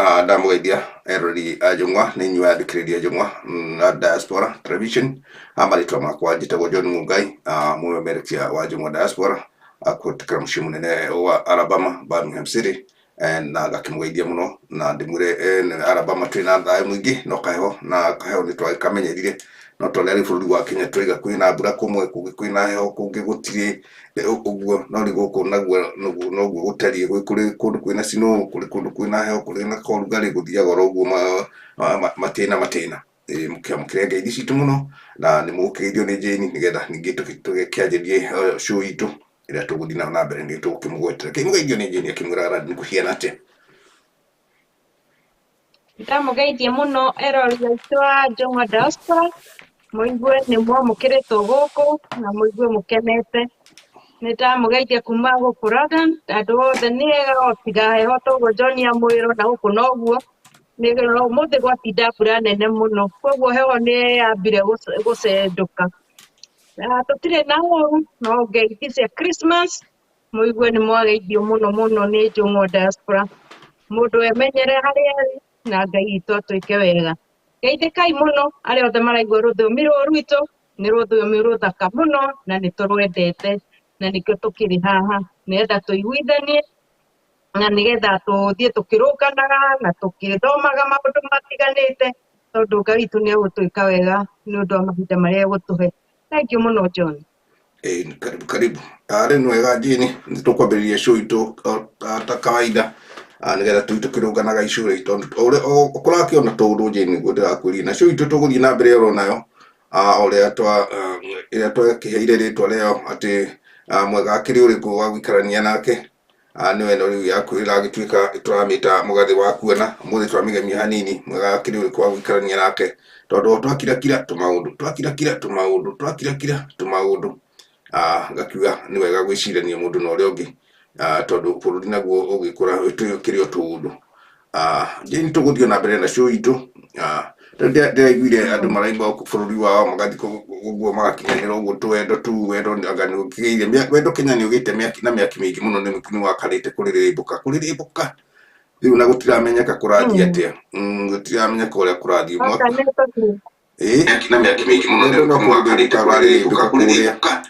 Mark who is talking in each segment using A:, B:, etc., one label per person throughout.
A: Ndamũgeithia eroreri a njũng'wa nĩ inyuĩ athikĩrĩria njũng'wa na Diaspora Television. Marĩtwa makwa njĩtagwo John Mungai, mũmemerekia wa njũng'wa Diaspora kũhetũkĩra mũciĩ mũnene wa Alabama, Birmingham City. Na ngakĩmũgeithia mũno na ndĩmwĩre Alabama twĩna thayũ mũingĩ no kaheho na kaheho nĩ twagĩkamenyerire, no ta ũrĩa rĩu bũrũri wa Kenya tũraiga kwĩna mbura kũmwe, kũngĩ kwĩna heho, kũngĩ gũtirĩ ũguo, no rĩu gũkũ naguo noguo gũtariĩ, gwĩ kũrĩ kũndũ kwĩna snow, kũrĩ kũndũ kwĩna heho, kũrĩ na korugarĩ, gũthiaga oro ũguo matĩna matĩna. Mũkĩamũkĩre ngeithi citũ mũno na nĩ mũgũkĩgeithio nĩ Jane nĩgetha ningĩ tũgĩkĩanjĩrie show itũ ĩrĩa tũgũthiĩ nayo na mbere nĩ tũgũkĩmũgwetera. Kĩmũgeithio nĩ Jane akĩmwĩra nĩ kũhiana atĩa.
B: Ndamũgeithia mũno erori aitũ a Njũng'wa Diaspora, mũigue nĩ mwamũkĩrĩtwo gũkũ na mũigue mũkenete. Nĩ ndamũgeithia kuma gũkũ London, andũ othe nĩ ega o tiga heho toguo John amwĩrwo na gũkũ noguo. Nĩ ũmũthĩ gwatinda mbura nene mũno, koguo heho nĩ yambire gũcendũka. Na tũtirĩ na ũru, no ngeithi cia Christmas mũigue nĩ mwageithio mũno mũno nĩ Njũng'wa Diaspora. Mũndũ emenyere harĩa arĩ na Ngai witũ atwĩke wega. Geithĩkai mũno arĩa othe maraigua rũthiomi rũrũ rwitũ, nĩ rũthiomi rũthaka mũno na nĩ tũrwendete na nĩkĩo tũkĩrĩ haha nĩgetha tũiguithanie na nĩgetha tũthiĩ tũkĩrũnganaga na tũkĩthomaga maũndũ matiganĩte tondũ Ngai witũ nĩ egũtwĩka wega nĩ ũndũ wa mahinda marĩa egũtũhe. Thank you mũno John.
A: Karibu karibu. Rĩu nĩ wega Jane, nĩ tũkwambĩrĩria show itũ ta kawaida nĩgetha tũthiĩ tũkĩrũnganaga icũrĩ tondũ ũrakĩona tũũndũ Jane nĩguo ndĩrakwĩrire na show itũ tũgũthiĩ na mbere oro nayo ũrĩa twa ĩrĩa twakĩheire rĩtwa rĩayo atĩ mwega akĩrĩ ũrĩkũ wa gũikarania nake. Nĩyo ĩno rĩu yaku ĩragĩtuĩka tũramĩta mũgathĩ wa kuona, ũmũthĩ twamĩgemia hanini, mwega akĩrĩ ũrĩkũ wa gũikarania nake, tondũ twakirakira tũmaũndũ, twakirakira tũmaũndũ, twakirakira tũmaũndũ, ngakiuga nĩ wega gwĩcirania mũndũ na ũrĩa ũngĩ, tondũ bũrũri naguo ũgĩkũra ũkĩrĩ o tũũndũ. Jane tũgũthiĩ na mbere na show itũ. Rĩu ndĩraiguire andũ maraima bũrũri wao magathiĩ ũguo magakinyanĩra ũguo tũwendo tu wendo anga nĩ ũkĩgĩire wendo Kenya nĩ ũgĩte mĩaki na mĩaki mĩingĩ mũno nĩ wakanĩte kũrĩrĩmbũka kũrĩrĩmbũka rĩu na gũtiramenyeka kũrathiĩ atĩa. Gũtiramenyeka ũrĩa kũrathiĩ.
B: Wakanĩte biũ.
A: Mĩaki na mĩaki mĩingĩ mũno nĩ wakanĩte kũrĩrĩmbũka kũrĩrĩmbũka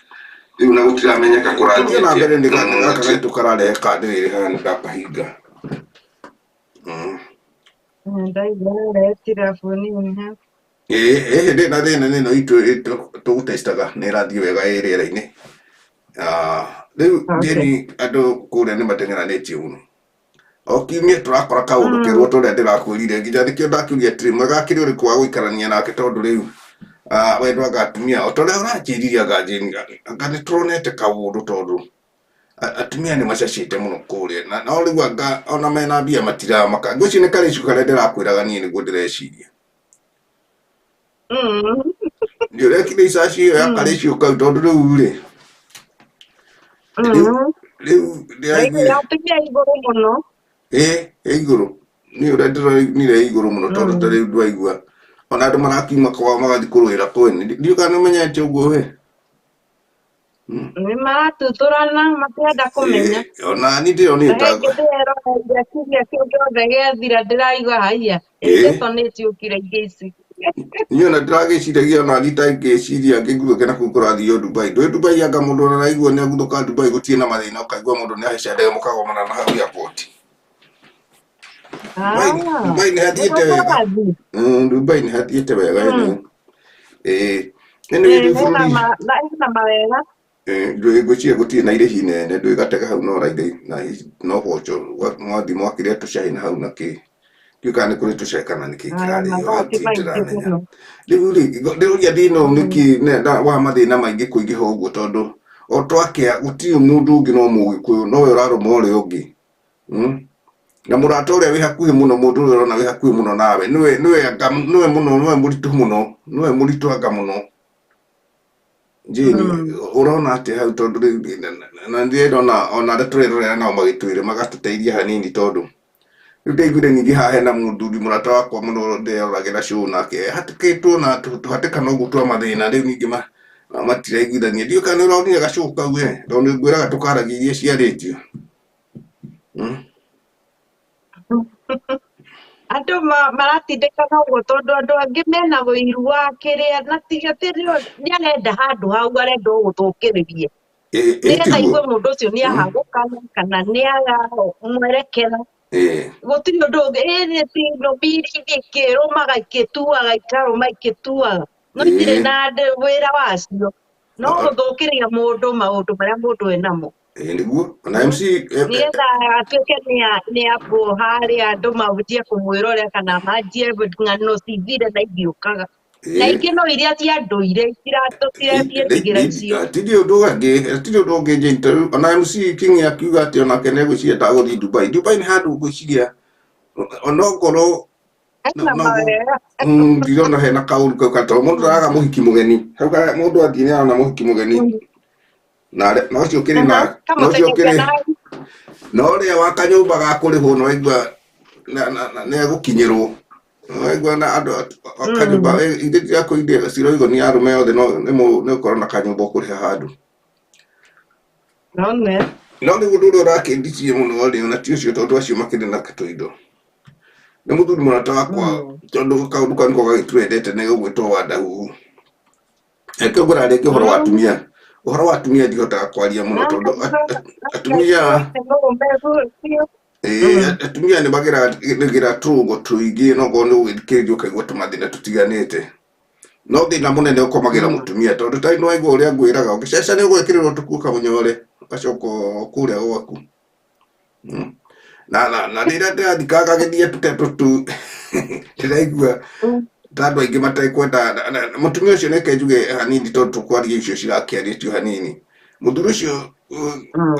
A: rĩu na gũtiramenyeka kũrathiĩ na mbere nĩ gaka gaitũ kararehe kandi rĩrĩ haha nĩ ndakahinga.
B: Ndaigua aretira nini ha.
A: Ĩĩ hĩndĩ na thĩna nĩ ĩno itũ tũgũtestaga nĩ ĩrathiĩ wega ĩ rĩera-inĩ. Rĩu Jane andũ kũrĩa nĩ mateng'eranĩtie mũno. O kiumia tũrakora kaũndũ kerũ ta ũrĩa ndĩrakwĩrire nginya nĩkĩo ndakĩũria atĩrĩ mwega akĩrĩ ũrĩkũ wa gũikarania nake tondũ rĩu wendo anga atumia o ta ũrĩa ũranjĩrire anga Jane anga nĩ tũronete kaũndũ tondũ atumia nĩ macacĩte mũno kũrĩa na no rĩu anga ona mena mbia matiramaka. Ngwĩciria nĩ karĩcu karĩa ndĩrakwĩraga niĩ nĩguo ndĩreciria. Nĩ ũrekire icaci ĩyo ya karĩciũ kau tondũ rĩu rĩ rĩu rĩu ndĩraiguire
B: Atumia igũrũ mũno.
A: Ĩ ĩ igũrũ niĩ ũrĩa ndĩronire ĩ igũrũ mũno tondũ ta rĩu ndwaigua ona andũ marakiuma kwao magathiĩ kũrũĩra kwene. Ndiũĩ kana nĩ ũmenyete ũguo we.
B: Nĩ maratuthũrana matirenda kũmenya.
A: Ona niĩ ndĩronire ta
B: Rĩngĩ ndĩreroreire kiumia kĩu gĩothe gĩathira ndĩraigua haiya ndeto nĩ ciũkire ingĩ ici.
A: Niĩ ona ndĩragĩciragia ona niĩ ta ngĩciria ngĩguthũke na kũu kũrathiĩ Dubai. Ndũĩ Dubai anga mũndũ ona araigua nĩ aguthũka Dubai gũtirĩ na mathĩna ũkaigua mũndũ nĩ ahaica ndege mũkagomana na hau airport. Dubai nĩ hathiĩte wega. Dubai nĩ hathiĩte wega ĩno. Anyway rĩu bũrũri
B: Ĩna mawega.
A: Ngwĩciria gũtirĩ na irĩhi nene ndũĩ gatege hau no raithi na no boco mwathiĩ mwakĩrĩa tũcai na hau na kĩ. Ndiũĩ kana nĩ kũrĩ tũcai kana nĩ kĩ kĩrarĩo hau ndiramenya. Rĩu rĩ ndĩroria thĩna ũyũ nĩkĩ wa mathĩna maingĩ kũingĩha ũguo tondũ o twakĩa gũtirĩ mũndũ ũngĩ no mũgĩkũyũ nowe ũrarũma ũrĩa ũngĩ. Na mũrata ũrĩa wĩ hakuhĩ mũno mũndũ ũrĩa ũrona wĩ hakuhĩ mũno nawe nĩwe nĩwe anga nĩwe mũno nĩwe mũritũ mũno nĩwe mũritũ anga mũno. Jane ũrona atĩa hau tondũ rĩu na ndĩrona ona arĩa tũrerorera nao magĩtwĩre magatũteithia hanini tondũ rĩu ndaiguire ningĩ haha hena mũthuri mũrata wakwa mũno ndĩreroragĩra show nake hatĩkĩtwo na tũhatĩkano ũguo twa mathĩna rĩu ningĩ matiraiguithania. Ndiũĩ kana nĩ ũronire gacũũ kau we tondũ nĩ ngwĩraga tũkaragia iria ciarĩtio.
B: Andũ maratindĩkana ũguo tondũ andũ angĩ mena ũiru wa kĩrĩa na tiga atĩ nĩ arenda handũ hau arenda o gũthũkĩrĩria nĩgetha
A: tiguo
B: aigue mũndũ ũcio nĩ ahagũkana kana nĩ aga mwerekera. Gũtirĩ ũndũ ũngĩ, ĩ nĩ ti nũmiri ikĩrũmaga ikĩtuaga ikarũma ikĩtuaga, no itirĩ na wĩra wacio, no gũthũkĩria mũndũ maũndũ marĩa mũndũ enamo.
A: Nĩguo ona MC
B: Nĩgetha atuĩke nĩ ambwo harĩa andũ manjie kũmwĩrorera kana manjie ng'ano cithire na igĩũkaga. Na ingĩ no iria cia ndũire tũtireciĩtigĩra icio.
A: Hatirĩ ũndũ angĩ, hatirĩ ũndũ ũngĩ Jane, ta rĩu ona MC King akiuga atĩ onake nĩegwĩciria ndagũthiĩ Dubai. Dubai nĩ handũ ngwĩciria onokorwo
B: Hena mawega.
A: Ndirona hena kaũru kau tondũ mũndũ ndaraga mũhiki mũgeni hau mũndũ athiĩ nĩ arona mũhiki mũgeni na na ũcio ũkĩrĩ na na ũcio ũkĩrĩ na ũrĩa wa kanyũmba ga kũrĩhwo nĩ waigua nĩ egũkinyĩrwo. Waigua na andũ kanyũmba ithe tirakũindia ciroigwo nĩ arũme othe no nĩ ũkorwo na kanyũmba ũkũrĩha handũ.
B: None.
A: No nĩ ũndũ ũrĩa ũrakĩndicie mũno rĩ, ona ti ũcio tondũ acio makĩrĩ na tũindo. Nĩ mũthuri mũrata wakwa tondũ kaũndũ kau nĩko gagĩtwendete nĩ gũgwĩtwo Wandahuhu. Reke ngwĩra rĩngĩ ũhoro wa atumia. Ũhoro wa atumia ndihotaga kwaria mũno tondũ atumia atumia nĩ mageragĩra tũrũngo tũingĩ no korwo nĩ ũgĩthikĩrĩria ũkaigua tũmathĩna tũtiganĩte. No thĩna mũnene ũkomagĩra mũtumia tondũ tarĩ nĩ waigua ũrĩa ngwĩraga ũngĩceca nĩ ũgwĩkĩrĩrwo tũkuo kamũnyore ũgacoka kũrĩa gwaku. Na rĩrĩa ndĩrathikanga gĩthiĩ tũteto tu ndĩraigua ta andũ aingĩ matekwenda mũtumia ũcio reke njuge hanini tondũ tũkwaria icio cirakĩarĩtio hanini. Mũthuri ũcio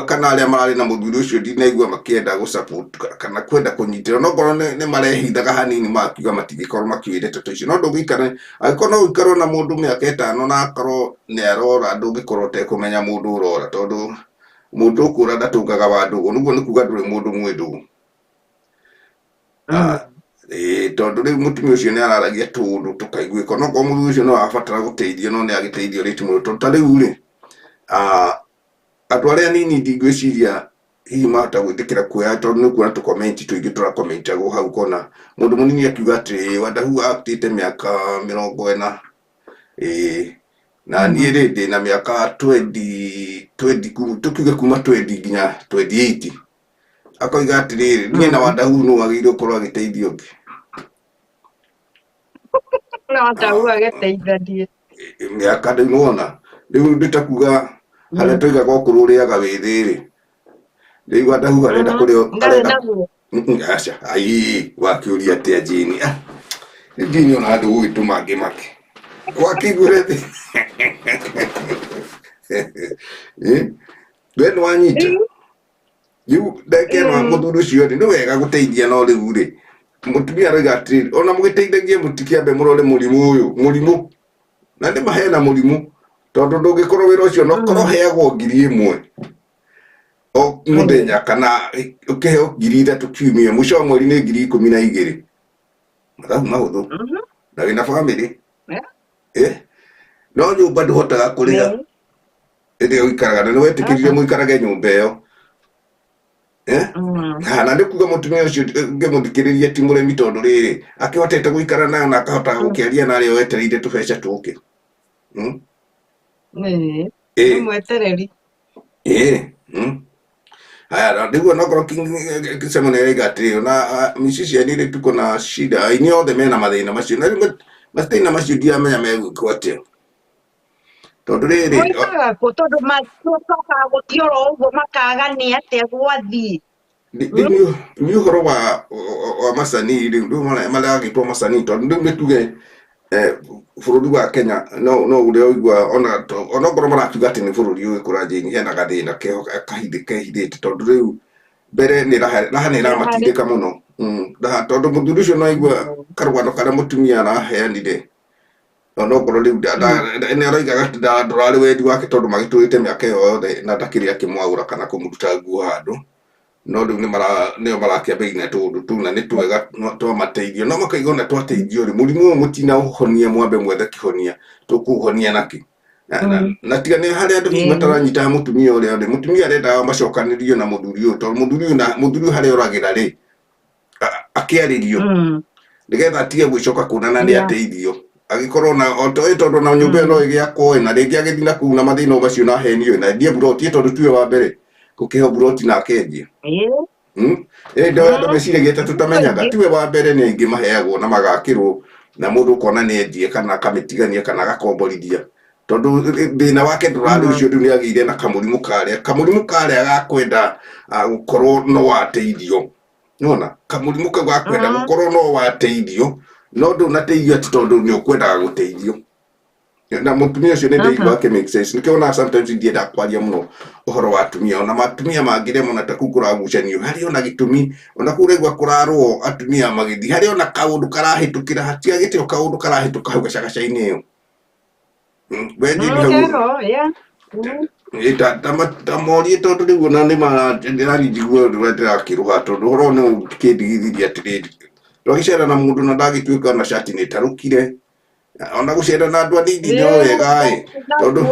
A: kana arĩa mararĩ na mũthuri ũcio ndinaigua makĩenda gũ support kana kwenda kũnyitĩrĩra no ngorwo nĩ marehithaga hanini makiuga matingĩkorwo makĩũĩ ndeto ta icio. No ndũngĩikara angĩkorwo no ũikarwo na mũndũ mĩaka ĩtano na akorwo nĩ arora ndũngĩkorwo ũtekũmenya mũndũ ũrora tondũ mũndũ ũkũra ndatũngaga wa ndũgũ nĩguo nĩ kuga ndũrĩ mũndũ mwĩ ndũgũ. Tondũ rĩu mũtumia ũcio nĩ araragia tũũndũ tũkaiguĩka no korwo mũthuri ũcio no arabatara gũteithio no nĩ agĩteithio rĩti mũno tondũ ta rĩu rĩ andũ arĩa anini ndingwĩciria hihi mahota gwĩtĩkĩra kuoya tondũ nĩ ũkuona tũkomenti tũingĩ tũrakomentagwo hau ũkona mũndũ mũnini akiuga atĩrĩ Wandahu akĩte mĩaka 40 na niĩ rĩ ndĩna mĩaka twenty twenty tũkiuge kuma 20 nginya 28 akoiga atĩrĩrĩ niĩ na Wandahu nũ wagĩrĩirwo gũkorwo agĩteithia ũngĩ.
B: Na Wandahu agĩteithanie.
A: Mĩaka rĩu nĩwona rĩu nĩ ta kuga harĩa tũigaga ũkũrũ ũrĩaga wĩthĩ rĩ rĩu Wandahu arenda kũrĩa
B: Ndarĩ
A: arenda
B: naguo.
A: Aca ai wakĩũria atĩa Jane? Rĩu Jane ona andũ gũgĩtũma ngĩmake wakĩiguire thĩ we nĩ wanyita rĩu ndagĩka ĩno mũthuri ũcio rĩ nĩ wega gũteithia no rĩu rĩ mũtumia aroiga atĩrĩrĩ ona mũgĩteithagie mũtikĩambe mũrore mũrimũ ũyũ mũrimũ na nĩ ma hena mũrimũ tondũ ndũngĩkorwo wĩra ũcio no korwo heagwo 1,000 o mũthenya kana ũkĩheo 3,000 kiumia mũico wa mweri nĩ 12,000 mathabu mahũthũ na wĩna bamĩrĩ no nyũmba ndũhotaga kũrĩha ĩrĩa ũikaraga na nĩ wetĩkĩrire mũikarage nyũmba ĩyo. Na nĩ kuga mũtumia ũcio ngĩmũthikĩrĩria ti mũremi tondũ rĩrĩ akĩhotete gũikara nayo na akahota gũkĩaria na arĩa wetereire tũbeca tũke.
B: Nĩ mwetereri.
A: Haya na nĩguo no korwo King Simon araiga atĩrĩ ona musician rĩ tuko na shida aini othe mena mathĩna macio na rĩu mathĩna macio ndiramenya megwĩkwo atĩa tondũ rĩrĩ
B: Moimaga kũ tondũ macokaga gũthiĩ oro ũguo makaga nĩ atĩa gwathiĩ.
A: Nĩ ũhoro wa macanii rĩu rĩu maragĩtwo macanii tondũ rĩu nĩ tuge bũrũri wa Kenya no no ũrĩa ũigua ona onokorwo marakiuga atĩ nĩ bũrũri ũgĩkũra Jane hena gathĩna keho kahithĩ kehithĩte tondũ rĩu mbere nĩ raha raha nĩ ĩramatindĩka mũno raha tondũ mũthuri ũcio no aigua karũgano karĩa mũtumia araheanire onokorwo rĩu nĩ aroigaga atĩ ndũrarĩ wendi wake tondũ magĩtũrĩte mĩaka ĩyo yothe na ndakĩrĩ akĩmwaũra kana kũmũruta nguo handũ no rĩu nĩo marakĩambĩrĩria na tũũndũ tũu na nĩ twega twamateithio no makaiga ona twateithio rĩ mũrimũ ũyũ mũtinaũhonia mwambe mwethe kĩhonia tũkũũhonia nakĩ na tiga nĩ harĩa andũ hihi mataranyita mũtumia ũrĩa rĩ mũtumia arendaga macokanĩrio na mũthuri ũyũ tondũ mũthuri ũyũ na mũthuri ũyũ harĩa oragĩra rĩ Akĩarĩrio nĩgetha atige gwĩcoka kuonana nĩ ateithio agĩkorwo na o tondũ na nyũmba ĩyo no ĩgĩakwo na rĩngĩ agĩthiĩ na kũu na mathĩna o macio na ahenio na endie buroti tondũ tiwe wa mbere gũkĩheo buroti na akendia. Ĩĩ ndo andũ meciragia ta tũtamenyaga tiwe wa mbere, nĩ aingĩ maheagwo na magakĩrwo na mũndũ ũkona nĩ endie kana akamĩtigania kana agakomborithia tondũ thĩna wake ndũrarĩ ũcio. Rĩu nĩ agĩire na kamũrimũ karĩa, kamũrimũ karĩa gakwenda gũkorwo no ateithio, nona kamũrimũ kau gakwenda gũkorwo no wateithio, no ndũnateithio atĩ tondũ nĩ ũkwendaga gũteithio. Na mũtumia ũcio nĩ ndĩigua ake make sense. Nĩkĩo ona sometimes ndiendaga kwaria mũno ũhoro wa atumia, ona atumia mangĩremwo na ta kũu kũragucanio harĩ ona gĩtũmi, ona kũu ũraigua kũrarũo atumia magĩthiĩ harĩ ona kaũndũ karahĩtũkĩra, hatiagĩte o kaũndũ karahĩtũka hau gacagaca-inĩ ĩyo. We Jane hau.
B: Ero, yeah.
A: Ĩ, ta morie tondũ rĩu ona nĩ ndĩrathiĩ njigue ũrĩa ndĩrakĩrũha tondũ ũhoro nĩ ũkĩndigithirie atĩrĩrĩ, twagĩcera na mũndũ na ndagĩtuĩka na cati nĩ ĩtarũkire, ona gũcera na andũ anini no wega ĩ, tondũ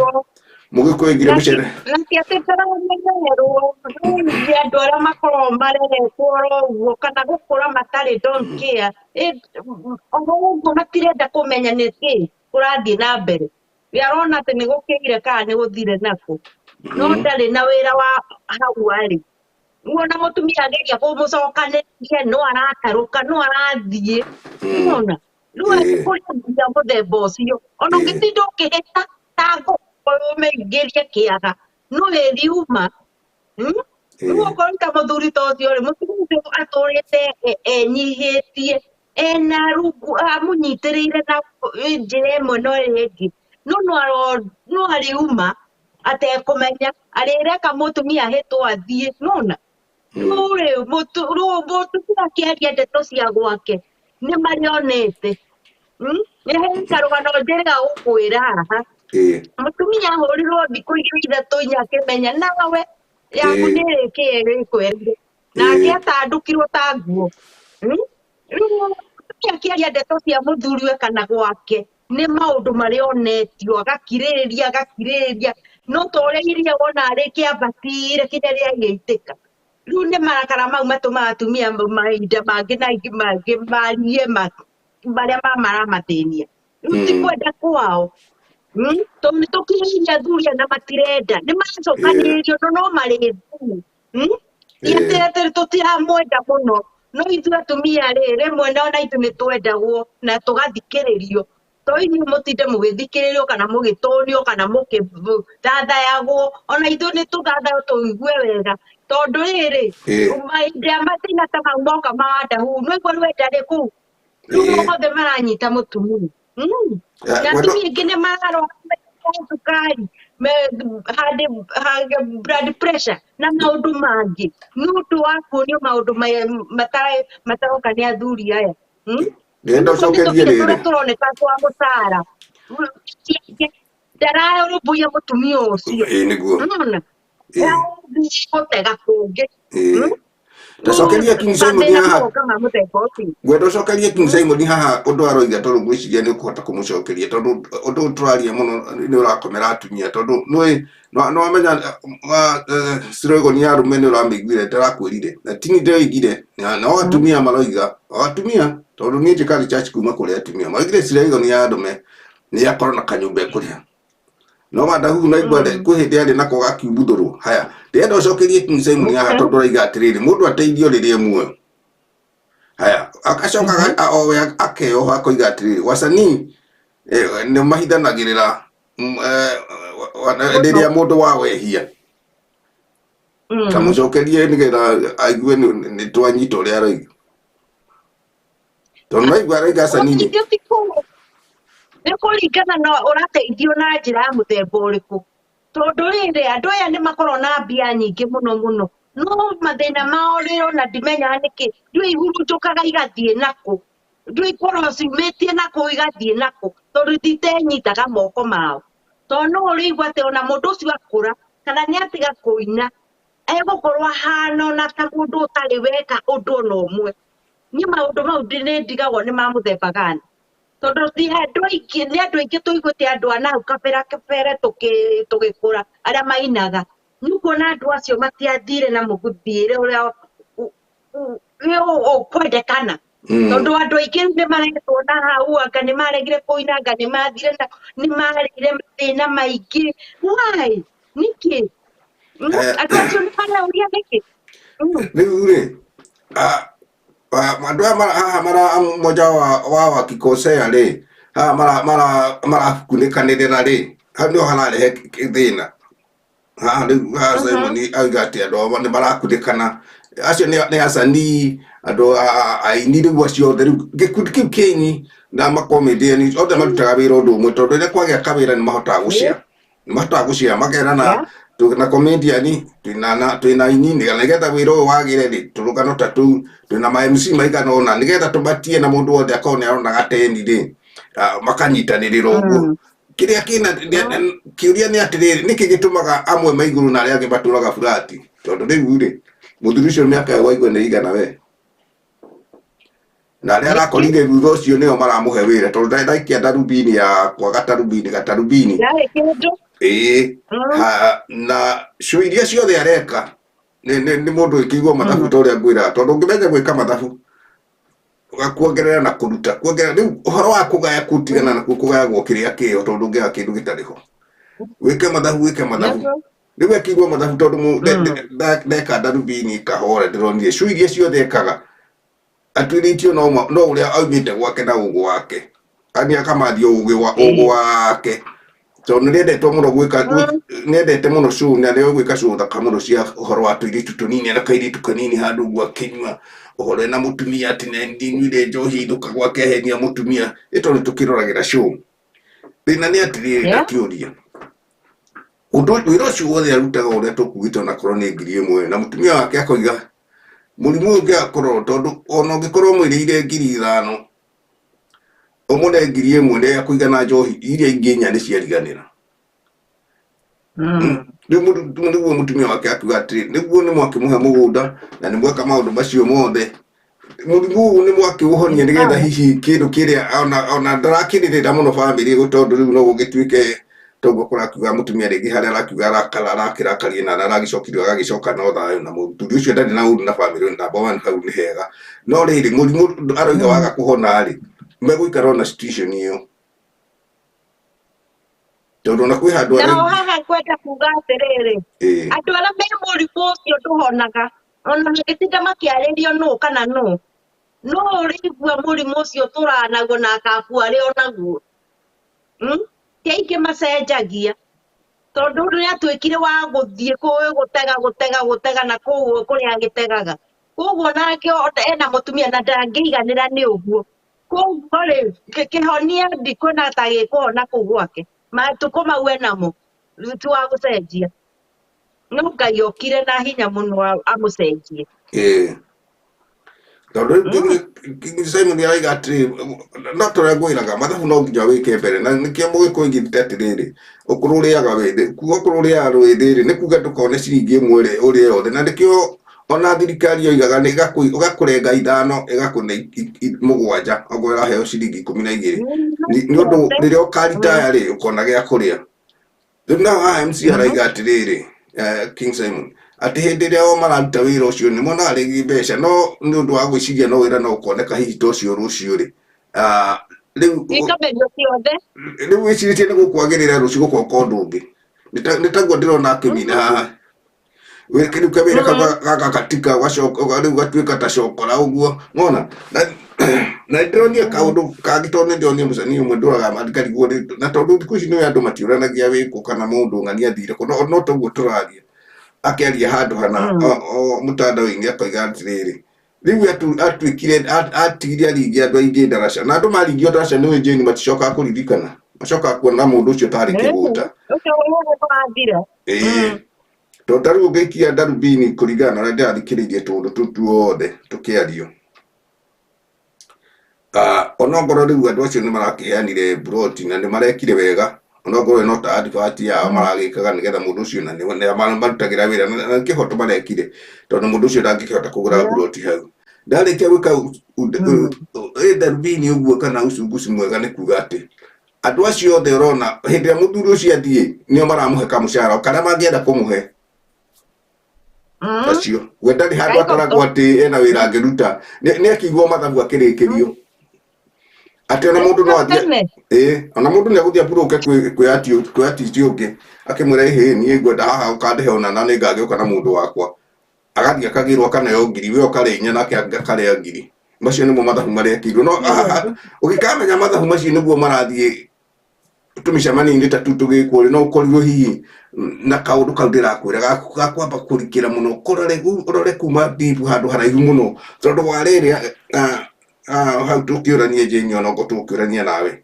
A: mũgĩkũyũ aigire mũcere.
B: Na ti atĩ tũramenyerwo nĩ andũ arĩa makoragwo mareretwo oro ũguo kana gũkũra matarĩ don't care. Oro ũguo matirenda kũmenya nĩkĩ kũrathiĩ na mbere. We arona atĩ nĩ gũkĩire kana nĩ gũthire nakũ, no ndarĩ na wĩra wa hau arĩ. Rĩu ona mũtumia ageria kũmũcokanĩrĩria no aratarũka, no arathiĩ. Nĩwona? Rĩu kũrĩ athuri a mũthemba ũcio, ona ũngĩtinda ũkĩhĩta ta ngũkũ ũmĩingĩrie kĩaga, no ĩriuma. Rĩu okorwo ta mũthuri ta ũcio rĩ, mũtumia ũcio atũrĩte enyihĩtie, ena rungu amũnyitĩrĩire na njĩra ĩmwe na ĩrĩa ĩngĩ, no no arĩuma atekũmenya, arĩreka mũtumia ahĩtwo athiĩ, nĩwona? Rĩu rĩ, rĩu mũtumia akĩaria ndeto cia gwake nĩ marĩonete. Nĩ he karũgano njĩrĩga gũkwĩra haha. Mũtumia ahũrirwo thikũ igĩrĩ ithatũ inya akĩmenya nawe yaku nĩ ĩrĩkĩe ĩkwendire, nake atandũkirwo ta nguo. Rĩu mũtumia akĩaria ndeto cia mũthuriwe kana gwake nĩ maũndũ marĩa onetio, agakirĩrĩria agakirĩrĩria, no ta ũrĩa iria wona rĩkĩambatire kinya rĩagĩitĩka. Rĩu nĩ marakara mau matũmaga atumia mahinda mangĩ na mangĩ marie marĩa maramathĩnia. Rĩu ti kwenda kwao. Tondũ nĩ tũkirĩrĩirie athuri aya na matirenda, nĩ maracokanĩrĩrio no no marĩthiĩ. Ti atĩ atĩ tũtiramwenda mũno, no ithuĩ atumia rĩ, rĩmwe ona ithuĩ nĩ twendagwo na tũgathikĩrĩrio. To inyuĩ mũtinde mũgĩthikĩrĩrio kana mũgĩtũnio kana mũgĩthathayagwo, ona ithuĩ nĩ tũthathayagwo tũigue wega. Tondũ rĩrĩ, mahinda mathĩna ta mau moka ma Wandahu, nĩ waigua rwenda rĩ kũu, rĩu othe maranyita mũtumia. Na atumia aingĩ nĩ mararwara cukari, high blood pressure na maũndũ mangĩ nĩ ũndũ wa kuonio maũndũ mataroka nĩ athuri aya.
A: Ndĩrenda ũcokerie rĩrĩ.
B: Tũrĩa tũroneka twa mũcara ndararũmbũiya mũtumia ũcio.
A: Ĩĩ nĩguo.
B: Nĩwona? Gũtega kũngĩ.
A: Tacokeria King Simon
B: Mathĩna
A: haha.
B: magoka ma mũthemba ũcio.
A: Ngwenda ũcokerie King Simon haha ũndũ aroiga tondũ ngwĩciria nĩ ũkũhota kũmũcokeria tondũ ũndũ ũyũ tũraria mũno nĩ ũrakomera atumia tondũ nĩũĩ nĩwamenya slogan ya arũme nĩ ũramĩiguire ndĩrakwĩrire na tini ndĩroigire no atumia maroiga, o atumia tondũ niĩ njĩkaga research kuma kũrĩ atumia maroigire slogan ya arũme nĩ akorwo na kanyũmba ekũrĩha, no Wandahuhu naigua kwĩ hĩndĩ arĩ nako gakiumbuthũrwo. Haya, ndĩrenda ũcokerie King Simon haha tondũ ũraiga atĩrĩrĩ, mũndũ ateithio rĩrĩa e muoyo. Haya, agacoka owe akeyoha akoiga atĩrĩrĩ, wasanii nĩ mahithanagĩrĩra rĩrĩa mũndũ wao ehia. Kamũcokerie nĩgetha aigue nĩ twanyita ũrĩa aroiga tondũ naigua aroiga acanii nĩ
B: Ũteithio ti kũu nĩ kũringana na ũrateithio na njĩra ya mũthemba ũrĩkũ, tondũ rĩrĩ andũ aya nĩ makoragwo na mbia nyingĩ mũno mũno, no mathĩna mao rĩ ona ndimenyaga nĩkĩ ndiũĩ ihurunjũkaga igathiĩ nakũ, ndiũĩ ikoragwo ciumĩtie nakũ igathiĩ nakũ, tondũ ititenyitaga moko mao, tondũ no ũrĩigua atĩ ona mũndũ ũcio akũra kana nĩ atiga kũina egũkorwo ahana ona ta mũndũ ũtarĩ weka ũndũ ona ũmwe. Niĩ maũndũ mau nĩ ndigagwo nĩ ma mũthemba gani, tondũ ti andũ aingĩ, nĩ andũ aingĩ tũiguĩte andũ a nahau kabere kabere tũgĩkũra arĩa mainaga, nĩ ũkuona andũ acio matiathire na mũthiĩre ũrĩa Ũkwendekana tondũ andũ aingĩ nĩ maretwo na hau, anga nĩ maregire kũina, anga nĩ mathire na nĩ marĩire mathĩna maingĩ. Why? Nĩkĩ? Andũ acio nĩ marauria nĩkĩ?
A: Rĩu rĩ, andũ aya haha mara mmoja wa wakikosea rĩ, haha mara mara marakunĩkanĩrĩra rĩ, hau nĩho hararehe thĩna. Haha rĩu haha Simon auga atĩ andũ ao nĩ marakunĩkana, acio nĩ acanii, andũ aini, rĩu acio othe, rĩu gĩkundi kĩu kĩini na makomedian othe marutaga wĩra ũndũ ũmwe, tondũ rĩrĩa kwagĩa kawĩra nĩ mahotaga gũcia, nĩ mahotaga gũcia makerana twĩna comedian, twĩna aini, nĩgetha wĩra ũyũ wagĩre rĩ, tũrũgano ta tũu, twĩna ma MC maigana ũna, nĩgetha tũmatie na mũndũ wothe akorwo nĩ arona gateni rĩ, makanyitanĩrĩra ũguo. Kĩrĩa kĩna kĩũria nĩ atĩrĩrĩ, nĩkĩ gĩtũmaga amwe maigũrũ na arĩa angĩ matũraga burati? Tondũ rĩu rĩ, mũthuri ũcio mĩaka ĩyo waigua nĩ igana we, na arĩa arakorire thutha ũcio nĩo maramũhe wĩra, tondũ ndaikia ndarubini ya kwaga tarubini gatarubini.
B: Ndarĩ kĩndũ.
A: Ĩĩ. Na show iria ciothe areka nĩ mũndũ wĩkĩirwo mathabu, ta ũrĩa ngwĩraga, tondũ ũngĩmenya gwĩka mathabu, kuongerera na kũruta, kuongerera, rĩu ũhoro wa kũgaya kũtigana nakuo, kũgayagwo kĩrĩa kĩo, tondũ ũngĩaga kĩndũ gĩtarĩ ho, wĩke mathabu, wĩke mathabu. Rĩu ekĩirwo mathabu, tondũ ndeka ndarubini kahora, ndĩronire show iria ciothe ekaga atuĩrĩtio no ũrĩa aumĩte gwake na ũgũ wake, ani akamathia ũgĩ wa ũgũ wake, tondũ nĩ endetwo mũno gwĩka, nĩ endete mũno show, na nĩ gwĩka show thaka mũno cia ũhoro wa tũirĩtu tũnini, na kairĩtu kanini handũ ũguo akĩnyua ũhoro ena mũtumia, atĩ nĩ ndinyuire njohi, inũka gwake ahenia mũtumia, ĩ tondũ tũkĩroragĩra show. Thĩna nĩ atĩrĩrĩ, ndakĩũria ũndũ wĩra ũcio wothe arutaga ũrĩa tũkuĩte, onakorwo nĩ 1000, na mũtumia wake akoiga mũrimũ ũyũ ũngĩakorwo, tondũ ona ũngĩkorwo mwĩrĩire 5000, ũmũne 1000 nĩ akũigana njohi, iria ingĩ inya nĩ ciariganĩra. Rĩu nĩguo mũtumia wake akiuga atĩrĩ, nĩguo nĩ mwakĩmũhe mũgũnda na nĩ mweka maũndũ macio mothe, mũrimũ ũyũ nĩ mwakĩũhonia, nĩgetha hihi kĩndũ kĩrĩa ona ndarakĩrĩrĩra mũno bamĩrĩ, tondũ rĩu no gũgĩtuĩke toguo kũrakiuga mũtumia rĩngĩ harĩa arakiuga arakara, arakĩrakaria na aragĩcokire agagĩcoka no thayũ na mũthuri ũcio, ndarĩ na ũru na bamĩrĩ, number one hau nĩ hega. No rĩrĩ, mũrimũ aroiga waga kũhona rĩ, megũikara ona situation ĩyo, tondũ ona kwĩ handũ
B: Nao haha ngwenda kuga atĩrĩrĩ, andũ arĩa me mũrimũ ũcio ndũhonaga, ona magĩtinda makĩarĩrio nũ kana nũ no ũrĩigua mũrimũ ũcio ũtũraga naguo na akakua arĩ o naguo. Ti aingĩ macenjagia, tondũ nĩ atuĩkire wa gũthiĩ gũtega gũtega gũtega na kũu kũrĩa agĩtegaga, koguo nake ena mũtumia na ndangĩiganĩra nĩ ũguo. Koguo rĩ, kĩhonia ndikuona ta gĩkũhona kũu gwake, matukũ mau enamo ti wa gũcenjia, no Ngai okire na hinya mũno amũcenjie.
A: Ĩĩ, tondũ rĩu King Simon araiga atĩrĩ, no tũrĩa ngwĩraga, mathabu no nginya wĩke mbere, na nĩkĩo mũgĩkũyũ oigĩte atĩrĩrĩ, ũkũrũ ũrĩaga wĩthĩ. Kuga ũkũrũ ũrĩaga wĩthĩ rĩ, nĩ kuga ndũkone ciringi ĩmwe rĩ ũrĩe yothe, na nĩkĩo ona thirikari yoigaga nĩ ĩgakũrenga ithano, ĩgakũne mũgwanja, okorwo ĩraheo ciringi 12, nĩ ũndũ rĩrĩa ũkaritaya rĩ, ũkona gĩa kũrĩa. Rĩu nao haha MC araiga atĩrĩrĩ, King Simon, atĩ hĩndĩ ĩrĩa o mararuta wĩra ũcio nĩ monaga rĩngĩ mbeca, no nĩ ũndũ wa gwĩciria no wĩra no ũkoneka hihi ta ũcio rũciũ rĩ, rĩu
B: Ikamerio ciothe.
A: Rĩu wĩcirĩtie nĩ gũkwagĩrĩra, rũciũ gũkoka ũndũ ũngĩ. Nĩ taguo ndĩrona akĩmina haha. Rĩu kawĩra kau gaka katika ũgacoka rĩu gatuĩka ta cokora ũguo wona. Na ndĩronire kaũndũ kangĩ, tondũ nĩ ndĩronire mũcani ũmwe ndũraga ngarigwo na tondũ thikũ ici nĩ andũ matiũranagia wĩkũ kana mũndũ ng'ania athire kũ, no toguo tũraria, akĩaria handũ hana mũtandao-inĩ akoiga atĩrĩrĩ, rĩu atuĩkire atigire aringia andũ aingĩ ndaraca, na andũ maringio ndaraca nĩ Jane maticokaga kũririkana, macokaga kuona mũndũ ũcio tarĩ kĩgũta.
B: Ũcio wathira.
A: Ĩĩ, tondũ ta rĩu ũngĩikia ndarubini kũringana na ũrĩa ndĩrathikĩrĩirie tũũndũ tũu tuothe tũkĩario, onokorwo rĩu andũ acio nĩ marakĩheanire mburoti na nĩ marekire wega, onokorwo no ta advert yao maragĩkaga, nĩgetha mũndũ ũcio na nĩ marutagĩra wĩra na nĩ kĩhoto marekire, tondũ mũndũ ũcio ndangĩkĩhota kũgũra mburoti hau. Ndarĩkia gwĩka ĩ ndarubini ũguo kana ucunguci mwega, nĩ kuga atĩ andũ acio othe ũrona hĩndĩ ĩrĩa mũthuri ũcio athiĩ, nĩo maramũhe kamũcara o karĩa mangĩenda kũmũhe. Acio we ndarĩ handũ
B: Kaikoto.
A: ataragwo atĩ ena wĩra angĩruta. Nĩ akĩiguo mathabu akĩrĩkĩrio atĩ ona mũndũ no athiĩ
B: Tene.
A: Ĩĩ, ona mũndũ nĩ agũthiĩ apurũke kwĩ artist ũngĩ akĩmwĩra ĩhĩ niĩ ngwenda haha ũkandĩhe ũna na nĩngagĩũka na mũndũ wakwa, agathiĩ akagĩrwo akaneo ngiri, we ũkarĩa inya nake akarĩa ngiri. Macio nĩmo mathabu marĩa ekĩirwo. No ũgĩkamenya mathabu macio nĩguo marathiĩ tũmĩcemanio-inĩ ta tũu tũgĩkwo rĩ, no ũkorirwo hihi na kaũndũ kau ndĩrakwĩra ga kwamba kũrikĩra mũno, ũrore kuma deep handũ haraihu mũno, tondũ wa rĩrĩ hau tũkĩũrania Jane, ona okorwo tũkĩũrania nawe,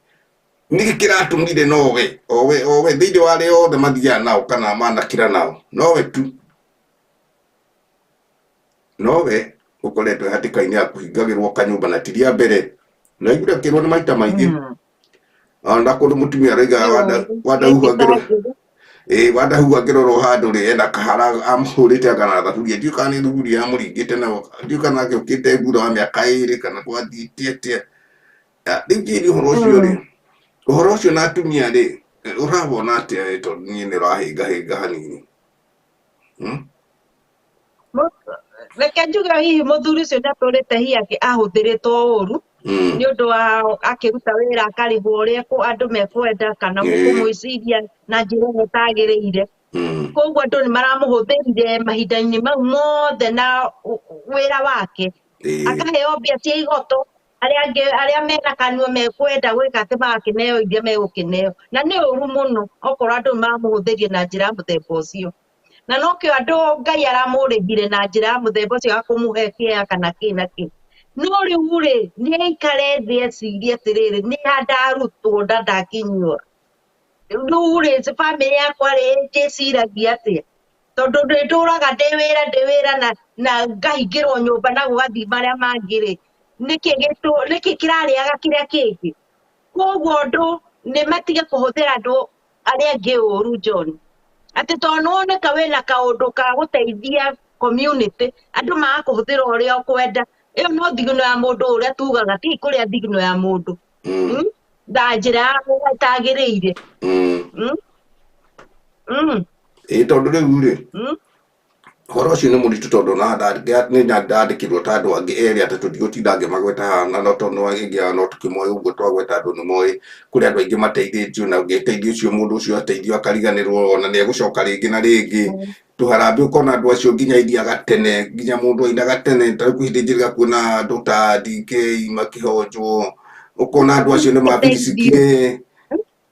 A: nĩkĩ kĩratũmire nowe owe owe thĩinĩ wa arĩa othe mathiaga nao kana manakĩra nao, nowe tu nowe ũkoretwo hatĩka-inĩ ya kũhingagĩrwo kanyũmba na ti rĩa mbere, na aiguire akĩrwo nĩ maita maingĩ. Ona kũndũ mũtumia arauga wandahuhu angĩrorwo handũ rĩ, ena kahara amũhũrĩte anga na thaburia, ndiũĩ kana nĩ thaburia amũringĩte nayo, ndiũĩ kana agĩũkĩte thutha wa mĩaka ĩrĩ kana gwathiĩte atĩa. Rĩu Jane, ũhoro ũcio rĩ, ũhoro ũcio na atumia rĩ, ũrawona atĩa we, tondũ niĩ nĩ ũrahĩngahĩnga hanini?
B: Reke njuge hihi mũthuri ũcio nĩ atũrĩte hihi ahũthĩrĩtwo ũru nĩ ũndũ wa akĩruta wĩra akarĩhwo ũrĩa andũ mekwenda kana kũmwĩciria na njĩra ĩrĩa ĩtagĩrĩire. Koguo andũ nĩ maramũhũthĩrire mahinda-inĩ mau mothe na wĩra wake, akaheo mbia cia igoto, arĩa angĩ arĩa mena kanua mekwenda gwĩka atĩ magakĩneo iria megũkĩneo, na nĩ ũru mũno okorwo andũ nĩ maramũhũthĩria na njĩra ya mũthemba ũcio. Na nokĩo andũ Ngai aramũrĩhire na njĩra ya mũthemba ũcio wa kũmũhe kĩeha kana kĩ na kĩ. No rĩu rĩ, nĩ aikare thĩ ecirie atĩrĩrĩ, nĩ ha ndarutwo na ndakinyio, rĩu rĩ, bamĩrĩ yakwa rĩ, ndĩciragia atĩa, tondũ nĩ ndũraga ndĩ wĩra ndĩ wĩra na ngahingĩrwo nyũmba na gũgathiĩ marĩa mangĩ rĩ, nĩkĩ kĩrarĩaga kĩrĩa kĩngĩ? Koguo andũ nĩ matige kũhũthĩra andũ arĩa angĩ ũru, John, atĩ tondũ nĩwoneka wĩna kaũndũ ka gũteithia community, andũ magakũhũthĩra ũrĩa ũkwenda. Ĩyo no thigino ya mũndũ, ũrĩa tugaga ti kũrĩa thigino ya mũndũ na njĩra ya ĩtagĩrĩire.
A: Ĩĩ, tondũ rĩu rĩ, ũhoro ũcio nĩ mũritũ, tondũ na nĩ ndandĩkirwo ta andũ angĩ erĩ atatũ, ndigũtinda ngĩmagweta haha, na no tondũ ĩngĩ no tũkĩmoĩ ũguo twagweta andũ nĩ moĩ kũrĩ andũ aingĩ mateithĩtio, na ũngĩteithio ũcio mũndũ ũcio ateithio akariganĩrwo ona nĩ egũcoka rĩngĩ na rĩngĩ. Tũharambĩ ũkona andũ acio nginya ithiaga tene, nginya mũndũ ainaga tene, ta rĩu kwĩ hĩndĩ njĩrĩga kuona andũ ta DK makĩhonjwo, ũkona andũ acio nĩ mabiricikire.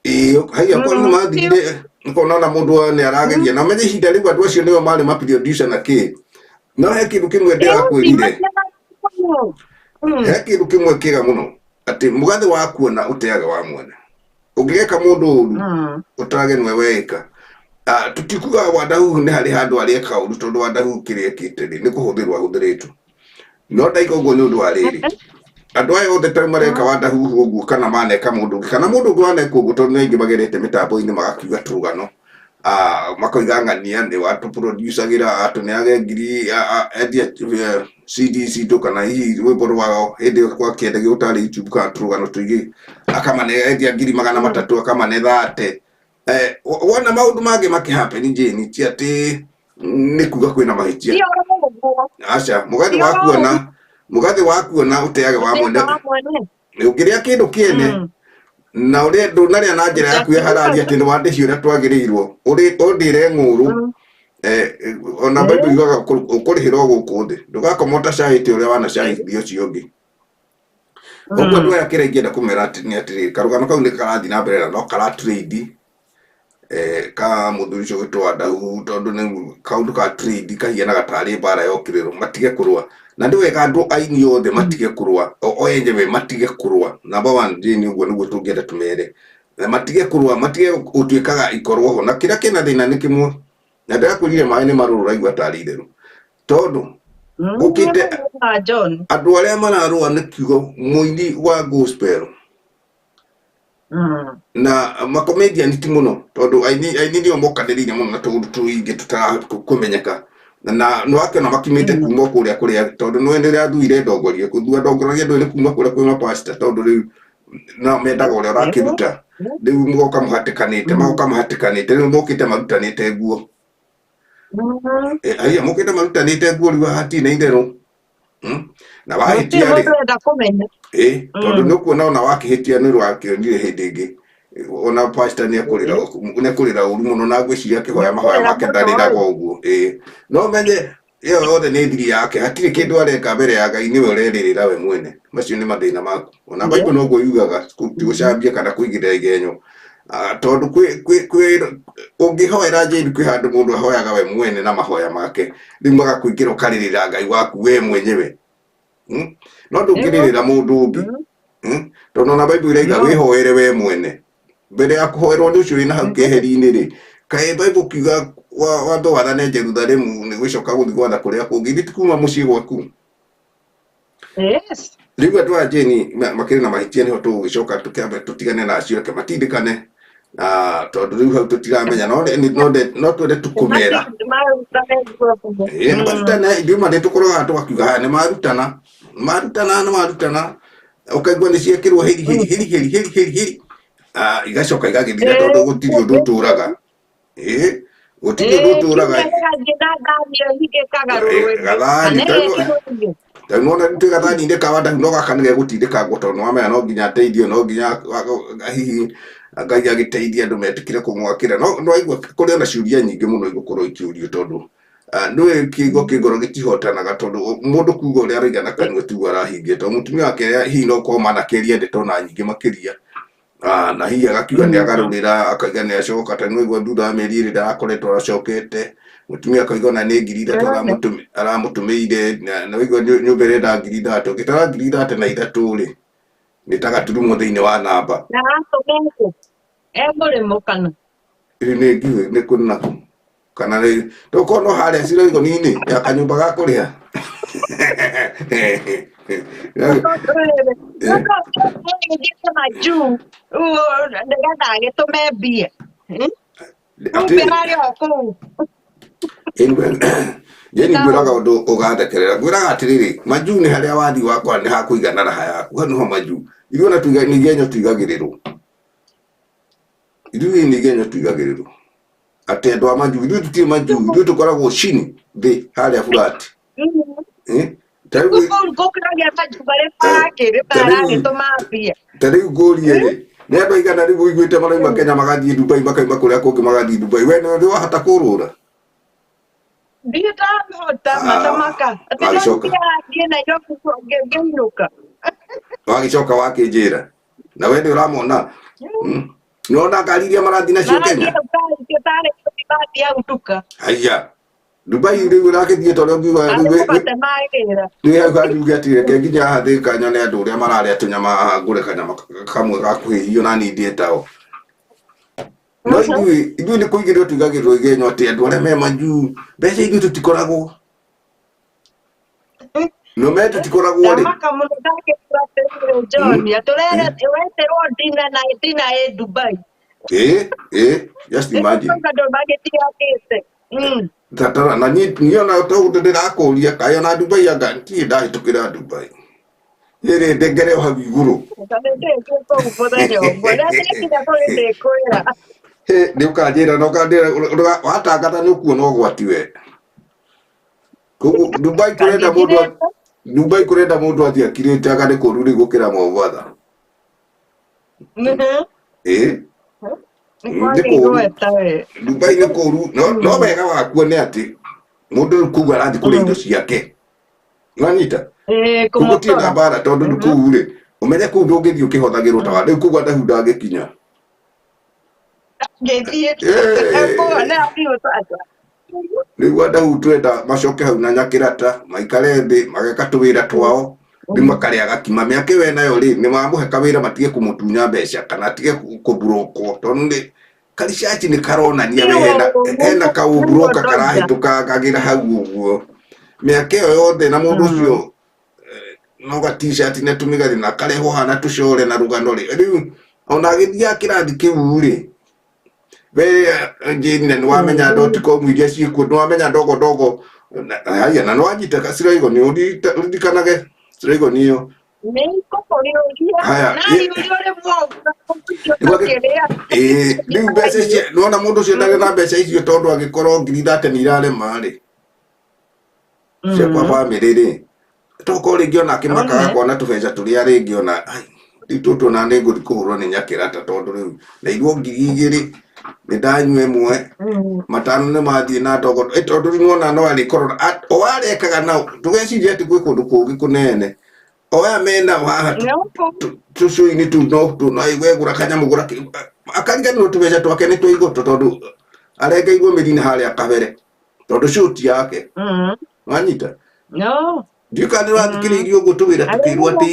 A: Ĩĩ, haiya, korwo nĩ mathire, ũkona ona mũndũ nĩ arageria na ũmenye ihinda rĩu andũ acio nĩo marĩ maproducer na kĩ. No he kĩndũ kĩmwe ndĩrakwĩrire, he kĩndũ kĩmwe kĩega mũno, atĩ mũgathĩ wa kuona ũteage wa mwene. Ũngĩgeka mũndũ ũru, ũtarage nĩwe weĩka. Tũtikugaga Wandahuhu nĩ harĩ handũ arĩeka ũru, tondũ Wandahuhu kĩrĩa ekĩte rĩ, nĩ kũhũthĩrwo ahũthĩrĩtwo. No ndaiga ũguo nĩ ũndũ wa rĩrĩ, andũ aya othe tarĩu mareka Wandahuhu ũguo kana maneka mũndũ ũngĩ kana mũndũ ũngĩ waneka ũguo, tondũ nĩ aingĩ magerete mĩtambo-inĩ magakiuga tũrũgano, makoiga ng'ania nĩ watũproducagĩra, atũneage ngiri, endia CD citũ kana hihi rwĩmbo rwao hĩndĩ ĩyo gwakĩendagio gũtarĩ YouTube kana tũrũgano tũingĩ, akamane endia ngiri 300, akamane thate. Wona maũndũ mangĩ makĩhappen, Jane, ti atĩ nĩ kuga kwĩna mahĩtia.
B: Ti oro ũguo.
A: Aca, mũgathĩ
B: Ti
A: wa
B: oro
A: kuona, mũgathĩ wa kuona ũteage wa mwene.
B: Ũteage wa mwene.
A: Ũngĩrĩa kĩndũ kĩene na ũrĩa ndũnarĩa na njĩra yaku ya harari atĩ nĩ wandĩhi ũrĩa twagĩrĩirwo ũndĩre ng'ũrũ, ona Bible yugaga ũkũrĩhĩra o gũkũ thĩ, ndũgakoma ũtacaĩte ũrĩa wanacaithia ũcio ũngĩ. Ũguo andũ aya kĩrĩa ingĩenda kũmera atĩ nĩ atĩrĩrĩ, karũgano kau nĩ karathiĩ na mbere na no karatrade ka mũthuri ũcio gwĩtwo Wandahuhu, tondũ nĩ kaũndũ ka trade kahianaga tarĩ mbara yokĩrĩrwo. Matige kũrũa, na nĩ wega andũ aini othe matige kũrũa, o enyewe matige kũrũa. Number one, Jane, ũguo nĩguo tũngĩenda tũmere. Na matige kũrũa, matige gũtuĩkaga ikorwo ho, na kĩrĩa kĩna thĩna nĩ kĩmwe, na ndĩrakwĩrire maĩ nĩ marũrũ, ũraigua tarĩ itherũ, tondũ gũkĩte
B: John.
A: Andũ arĩa mararũa nĩ kiugo mũini wa gospel na makomedian ti mũno, tondũ aini nĩo mokanĩrĩire mũno na tũũndũ tũingĩ tũtarakũmenyeka, na nĩ wakĩona makiumĩte kuma kũrĩa kũrĩa, tondũ nĩwe nĩ ũrathuire ndongoria kũthura ndongoria ndũĩ nĩ kuma kũrĩa kwĩ mapasta, tondũ rĩu no mendaga ũrĩa ũrakĩruta. Rĩu mũgoka mũhatĩkanĩte, magoka mahatĩkanĩte, rĩu mokĩte marutanĩte nguo. Aya mokĩte marutanĩte nguo rĩu hatirĩ na itherũ. Na
B: Gũtirĩ
A: wahĩtia rĩ
B: mũndũ ũrenda kũmenya.
A: Ĩ tondũ nĩ ũkuona ona wakĩhĩtia nĩ ũrakĩonire hĩndĩ ĩngĩ ona pastor nĩ ekũrĩra nĩ ekũrĩra ũru mũno na ngwĩciria akĩhoya mahoya
B: Nĩekũrĩra
A: make
B: mũno
A: ndarĩraga
B: ĩ.
A: ũguo. Ĩ no menye ĩyo yothe nĩ thiri yake, hatirĩ kĩndũ areka mbere ya Ngai, nĩwe ũrerĩrĩra we mwene. Macio nĩ mathĩna maku. Ona Bible noguo yugaga, ti gũcambia kana kũigĩrĩra igenyo. Tondũ kwĩ ũngĩhoera Jane kwĩ handũ mũndũ ahoyaga we mwene na mahoya make, rĩu magakũingĩra ũkarĩrĩra Ngai waku we mwenyewe. No ndũngĩrĩrĩra mũndũ ũngĩ. Tondũ ona Bible ĩraiga
B: No.
A: wĩhoere we mwene mbere ya kũhoerwo nĩ ũcio wĩna hau keheri-inĩ rĩ, kaĩ Bible kiuga wambe wathane Jerusalemu nĩ gũcoka gũthiĩ gwatha kũrĩa kũngĩ, ithuĩ ti kuma mũciĩ gwaku.
B: Yes.
A: Rĩu andũ aya Jane makĩrĩ na mahĩtia, nĩho tũgũgĩcoka tũkĩambe tũtigane na acio, reke matindĩkane, na tondũ rĩu hau tũtiramenya, no no twende tũkũmera.
B: Marutane nguo.
A: Ĩĩ, nĩ marutane, ithuĩ ma nĩ tũkoragwo tũgakiuga haya nĩ marutana, nĩ marutana, nĩ marutana, ũkaigua nĩ ciekĩrwo hĩri hĩri hĩri hĩri hĩri hĩri hĩri, igacoka igagĩthira tondũ gũtirĩ ũndũ ũtũraga. Ĩĩ, gũtirĩ ũndũ ũtũraga.
B: Kiumia gĩgathiĩ na thani ĩyo ningĩ ĩkagarũrwo ĩngĩ.
A: Gathani,
B: Kana ĩgekĩrwo ĩngĩ.
A: Tarĩu nĩwona rĩu twĩ gathani-inĩ ka Wadahu no gaka nĩgegũtindĩkangwo tondũ nĩwamenya no nginya ateithio, no nginya hihi Ngai agĩteithie andũ metĩkĩre kũmwakĩra. No nĩwaigua kũrĩ ona ciũria nyingĩ mũno igũkorwo ikĩũrio tondũ nĩũĩ kĩigo kĩ ngoro gĩtihotanaga tondũ mũndũ kuga ũrĩa arauga na kanua tiguo arahingia tondũ mũtumia wake hihi no gũkorwo manakĩaria ndeto ona nyingĩ makĩria. Na hihi agakiuga nĩ agarũrĩra, akauga nĩ acoka, tondũ nĩwaigua thutha wa mĩeri ĩrĩ ndarakoretwo acokete. Mũtumia akauga ona nĩ 3,000 aramũtũmĩire, na waigua nyũmba ĩrenda 3,000, ũngĩtara 3,000 na ithatũ rĩ, nĩ ta gaturumo thĩinĩ wa namba.
B: Na atũme kũ? E mũrĩmo kana?
A: Rĩu nĩ ngiuĩ nĩ kũ na kũ? Kana rĩ, tokorwo no harĩa Ciroigoni-inĩ ya kanyũmba ga kũrĩha.
B: Ũgĩthiĩte majuu nĩgetha agĩtũme mbia.
A: Atĩ-
B: Kumbe arĩ o kũu.
A: Jane ngwĩraga ũndũ ũgandekerera, ngwĩraga atĩrĩrĩ, majuu nĩ harĩa wathiĩ wakora nĩ hakũigana raha yaku, hau nĩho majuu. Ithuĩ ona nĩ igenyo tũigagĩrĩrwo. Ithuĩ nĩ igenyo tũigagĩrĩrwo. Atĩ andũ a majuu, ithuĩ tũtirĩ majuu, ithuĩ tũkoragwo chini thĩ harĩa flat. Ta rĩu
B: Kũu gũkĩragia majuu marĩa marakĩrĩ maragĩtũma mbia.
A: Ta rĩu ngũrie rĩ, nĩ andũ aigana rĩu ũiguĩte marauma Kenya magathiĩ Dubai, makauma kũrĩa kũngĩ magathiĩ Dubai, we nĩ wahota kũrũra?
B: Ndirĩ ndahota matamaka. Atĩ no
A: Wagĩcoka.
B: thiĩ Nairobi ngĩinũka.
A: Wagĩcoka wakĩnjĩra na we nĩ ũramona. Nĩwona ngari iria marathiĩ nacio Kenya?
B: Marathiĩ ngari icio tarĩ gũthiĩ mathiĩ hau nduka.
A: Haiya, Dubai rĩu ũragĩthiĩ ta ũrĩa ũngiuga
B: Arĩ
A: rĩu
B: mũgate magĩra.
A: Rĩu hau hanjuge atĩ reke nginya haha Thika nyone andũ ũrĩa mararĩa tũnyama haha ngũre kanyama kamwe ga kũhĩhio na niĩ ndĩe tao. No ithuĩ nĩ kũigĩrĩrwo tũigagĩrĩrwo igenyo atĩ andũ arĩa me majuu mbeca ithuĩ tũtikoragwo. No me tũtikoragwo rĩ.
B: Ndamaka mũno ndakĩigua atĩrĩrĩ John, atũrere weterwo ndina na ndina ĩ Dubai.
A: Ĩ, ĩ, just imagine.
B: Andũ magĩtiganĩte.
A: Tatara na niĩ ona to ũndũ ndĩrakũria kaĩ ona Dubai anga ndirĩ ndahĩtũkĩra Dubai. Ĩrĩ ndengere o hau igũrũ.
B: Mũthenya ũmwe. Na nĩnginya kũrĩ ndĩkwĩra.
A: Hĩ, nĩ ũkanjĩra na ũkanjĩra watangatha nĩ ũkuona ũgwati we. Koguo Dubai kũrenda mũndũ Dubai kũrenda mũndũ athiĩ akirĩte anga nĩ kũũru rĩu gũkĩra Mombatha. Ĩ,
B: Nĩ
A: nĩ
B: kwagĩa
A: kũũru.
B: igweta we.
A: Dubai nĩ kũũru, no wega wakuo nĩ atĩ mũndũ rĩu kũu arathiĩ kũrĩa indo ciake. Nĩwanyita?
B: Ĩ,
A: Kũu gũtirĩ na
B: kũmũtora.
A: mbara tondũ rĩu kũu rĩ, ũmenye kũu ndũngĩthiĩ ũkĩhothagĩrwo ta wa rĩu kũu Wadahu ndangĩkinya.
B: Ngĩthiĩ.
A: Ĩ.
B: Kũu nĩ athiĩ ũtata.
A: Rĩu Wadahu twenda macoke hau na Nyakĩrata, maikare thĩ, mageka tũwĩra twao, rĩu makarĩa gakima. Mĩaka ĩyo enayo rĩ, nĩ mamũhe kawĩra matige kũmũtunya mbeca kana atige kũmburokwo tondũ nĩ karicaci nĩ karonania we hena kaũmburoka karahĩtũkangagĩra hau ũguo. Mĩaka ĩyo yothe na mũndũ ũcio no ga t-shirt na tũmĩgathĩ na karehwo hana tũcore na rũgano rĩ, rĩu ona agĩthiaga kĩrathi kĩu rĩ, we Jane na nĩwamenya dot com iria ciĩkuo, nĩwamenya ndogo ndogo, haya na nĩwanyita Siraigoni, ũririkanage Siraigoni ĩyo.
B: Nĩ ikũmũrĩũria
A: Haya,
B: na riũria ũrĩ mwogu
A: Nĩguo
B: ũkĩrĩa.
A: Ĩĩ, rĩu mbeca icio nĩwona mũndũ ũcio ndarĩ na mbeca icio tondũ angĩkorwo 30,000 nĩ irarema rĩ cia kwa bamĩrĩ rĩ tokorwo rĩngĩ ona akĩmakaga
B: One.
A: kuona tũbeca tũrĩa rĩngĩ ona ai, rĩu tũtũ ona nĩ ngũthiĩ kũhũrwo nĩ nyakĩrata tondũ rĩu ndairwo 2,000 nĩ ndanyua ĩmwe 5 nĩ mathiĩ na ndogo tondũ rĩu nĩwona no arĩkorwo o arekaga nao ndũgecirie atĩ gwĩ kũndũ kũngĩ kũnene o aya menao haha tũcũi-inĩ tũu no tũ no wegũra kanyamũ gũra akariganĩrwo tũbeca twake nĩ tũigũtũ tondũ arengeirwo mĩri na harĩa kabere tondũ cũti ti yake wanyita
B: No.
A: Ndiũĩ kana nĩũrathikĩrĩirie ũguo tũwĩra tũkĩrwo atĩ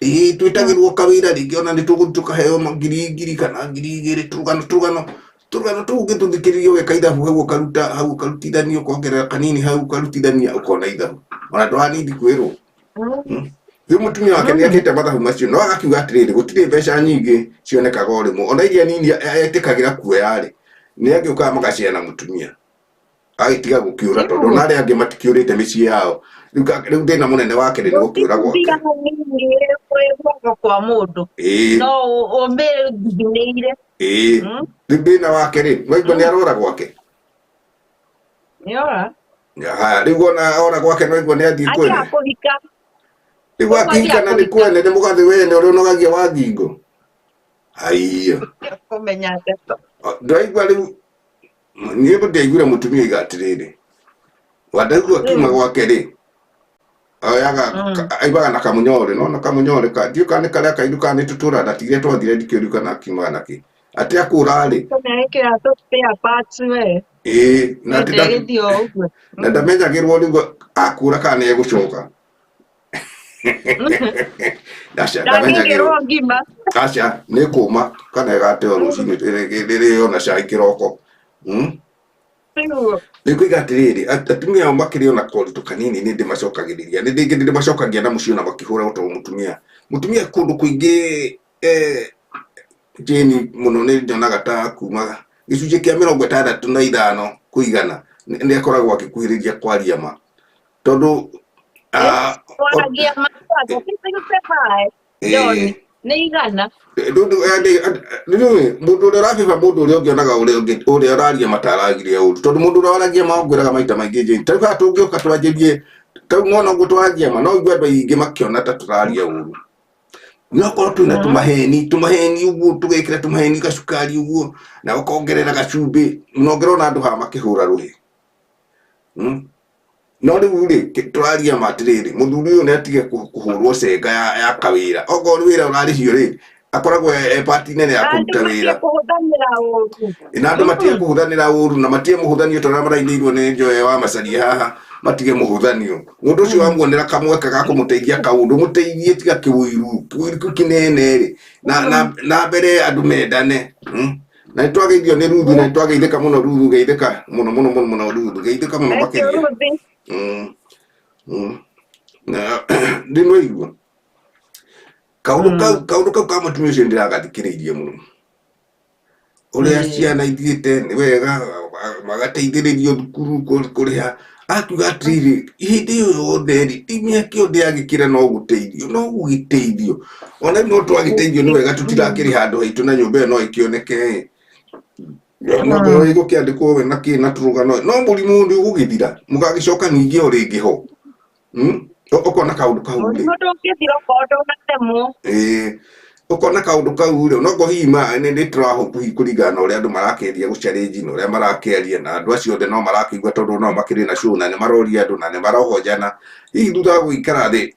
A: ĩĩ twĩtagĩrwo kawĩra rĩngĩ ona nĩ tũgũthiĩ tũkaheo ngiri ngiri kana 2,000 tũrũgano tũrũgano tũrũgano tũu ũngĩtũthikĩrĩria ũgeka ithabu hau ũkaruta hau ũkarutithania ũkongerera kanini hau ũkarutithania ũkona ithabu ona ndũranindi kwĩrwo. Rĩu mũtumia wake nĩ ekĩte mathabu macio no agakiuga atĩrĩrĩ gũtirĩ mbeca nyingĩ cionekaga o rĩmwe ona iria nini etĩkagĩra kuoya rĩ nĩ angĩũkaga magaciana mũtumia agĩtiga gũkĩũra tondũ ona arĩa angĩ matikĩũrĩte mĩciĩ yao. Rĩu rĩu thĩna mũnene wake nĩ gũkĩũra gwake.
B: Mbia nini ĩ guoko kwa mũndũ
A: Ĩĩ.
B: no ũmĩnginyĩire.
A: Ĩĩ. Rĩu thĩna wake rĩ waigua nĩ arora gwake.
B: Nĩora.
A: Haya rĩu ona ora gwake no igua nĩ athiĩ kwene.
B: Athiĩ kũhika.
A: Rĩu akĩhika na nĩ kwene nĩ mũgathĩ wene ũrĩa ũnogagia wa ngingo. Haiya.
B: Kũmenya ndeto.
A: Ndaigua rĩu niĩ ndiaiguire mũtumia oiga atĩrĩrĩ wandaigua akiuma gwake rĩ oyaga aimaga na kamunyore no na kamunyore ka ndiũ kana nĩ karĩa kairu kana nĩ tũtũra ndatigire twathire ndikĩũriu kana akiumaga nakĩ atĩ akũra rĩ
B: Kũmekĩra tũ spare parts we.
A: Ĩĩ na atĩ
B: Ndegĩthiĩ o ũguo.
A: Na ndamenyagĩrwo rĩu akũra kana nĩ egũcoka. Aca ndamenyagĩrwo.
B: Ndangĩgĩrwo ngima.
A: Aca nĩ kũma kana ĩgateo rũcinĩ rĩrĩo na cai kĩroko.
B: Rĩu
A: Rĩu ngoiga atĩrĩrĩ atumia ao makĩrĩ ona koritũ kanini nĩ ndĩmacokagĩrĩria nĩ rĩngĩ ndĩmacokagia na mũciĩ ona makĩhũra tondũ mũtumia mũtumia kũndũ kũingĩ Jane mũno nĩ nyonaga ta kuma gĩcunjĩ kĩa 65 kwa igana nĩ akoragwo akĩkuhĩrĩria kwaria ma tondũ
B: Twaragia ma kwanja John nĩ igana.
A: Rĩu mũndũ ũrĩa ũrabĩba mũndũ ũrĩa ũngĩ onaga ũrĩa ũngĩ ũrĩa ũraria mataragire ũru tondũ mũndũ ũrĩa waragia ma ngwĩraga maita maingĩ Jane ta rĩu haha tũngĩũka twanjĩrie ta rĩu mwona ũguo twaragia ma no ũigue andũ aingĩ makĩona ta tũraria ũru no korwo twĩna tũmaheni tũmaheni ũguo tũgekĩra tũmaheni gacukari ũguo na ũkongerera gacumbĩ no ngĩrona andũ haha makĩhũra rũhĩ. No rĩu rĩ tũraria ma atĩrĩrĩ mũthuri ũyũ nĩ atige kũhũrwo cenga ya kawĩra okorwo nĩ wĩra ũrarĩhio rĩ akoragwo e part nene ya kũruta wĩra. Na andũ matige kũhũthanĩra ũru na matige mũhũthanio tondũ arĩa marainĩirwo nĩ Njoya wa Macaria haha matige mũhũthanio mũndũ ũcio wamuonera kamweke ga kũmũteithia kaũndũ mũteithie tiga kĩũiru kĩũiru kĩu kĩnene rĩ na mbere andũ mendane. Na nĩ twageithio nĩ Ruthu na nĩ twageithĩka mũno Ruthu geithĩka mũno mũno mũno mũno Ruthu geithĩka mũno makĩria. Na ndĩ nĩwaigua kaũndũ kau kaũndũ kau ka mũtumia ũcio nĩndĩragathikĩrĩirie mũno ũrĩa ciana ithiĩte nĩ wega magateithĩrĩrio thukuru kũrĩha akiuga atĩrĩrĩ hĩndĩ ĩyo yothe rĩ ti mĩaka ĩyo ndĩagĩkĩra no gũteithio no gũgĩteithio ona rĩu no twagĩteithio nĩ wega tũtirakĩrĩ handũ haitũ na nyũmba ĩyo no ĩkĩoneke na ngorwo ĩgũkĩandĩkwo we na kĩ na tũrũgano no mũrimũ nĩ ũgũgĩthira mũgagĩcoka ningĩ o rĩngĩ ho. Ũkona kaũndũ kau rĩ.
B: Mũrimũ ndũngĩthira okorwo ndũnatemwo.
A: Ĩĩ ũkona kaũndũ kau rĩ no ngo hihi nĩ tũrahũku hihi kũringana na ũrĩa andũ marakĩendia gũ challenge na ũrĩa marakĩaria na andũ acio othe no marakĩigua tondũ no makĩrĩ na show na nĩ maroria andũ na nĩ marohonjana hihi thutha wa gũikara thĩ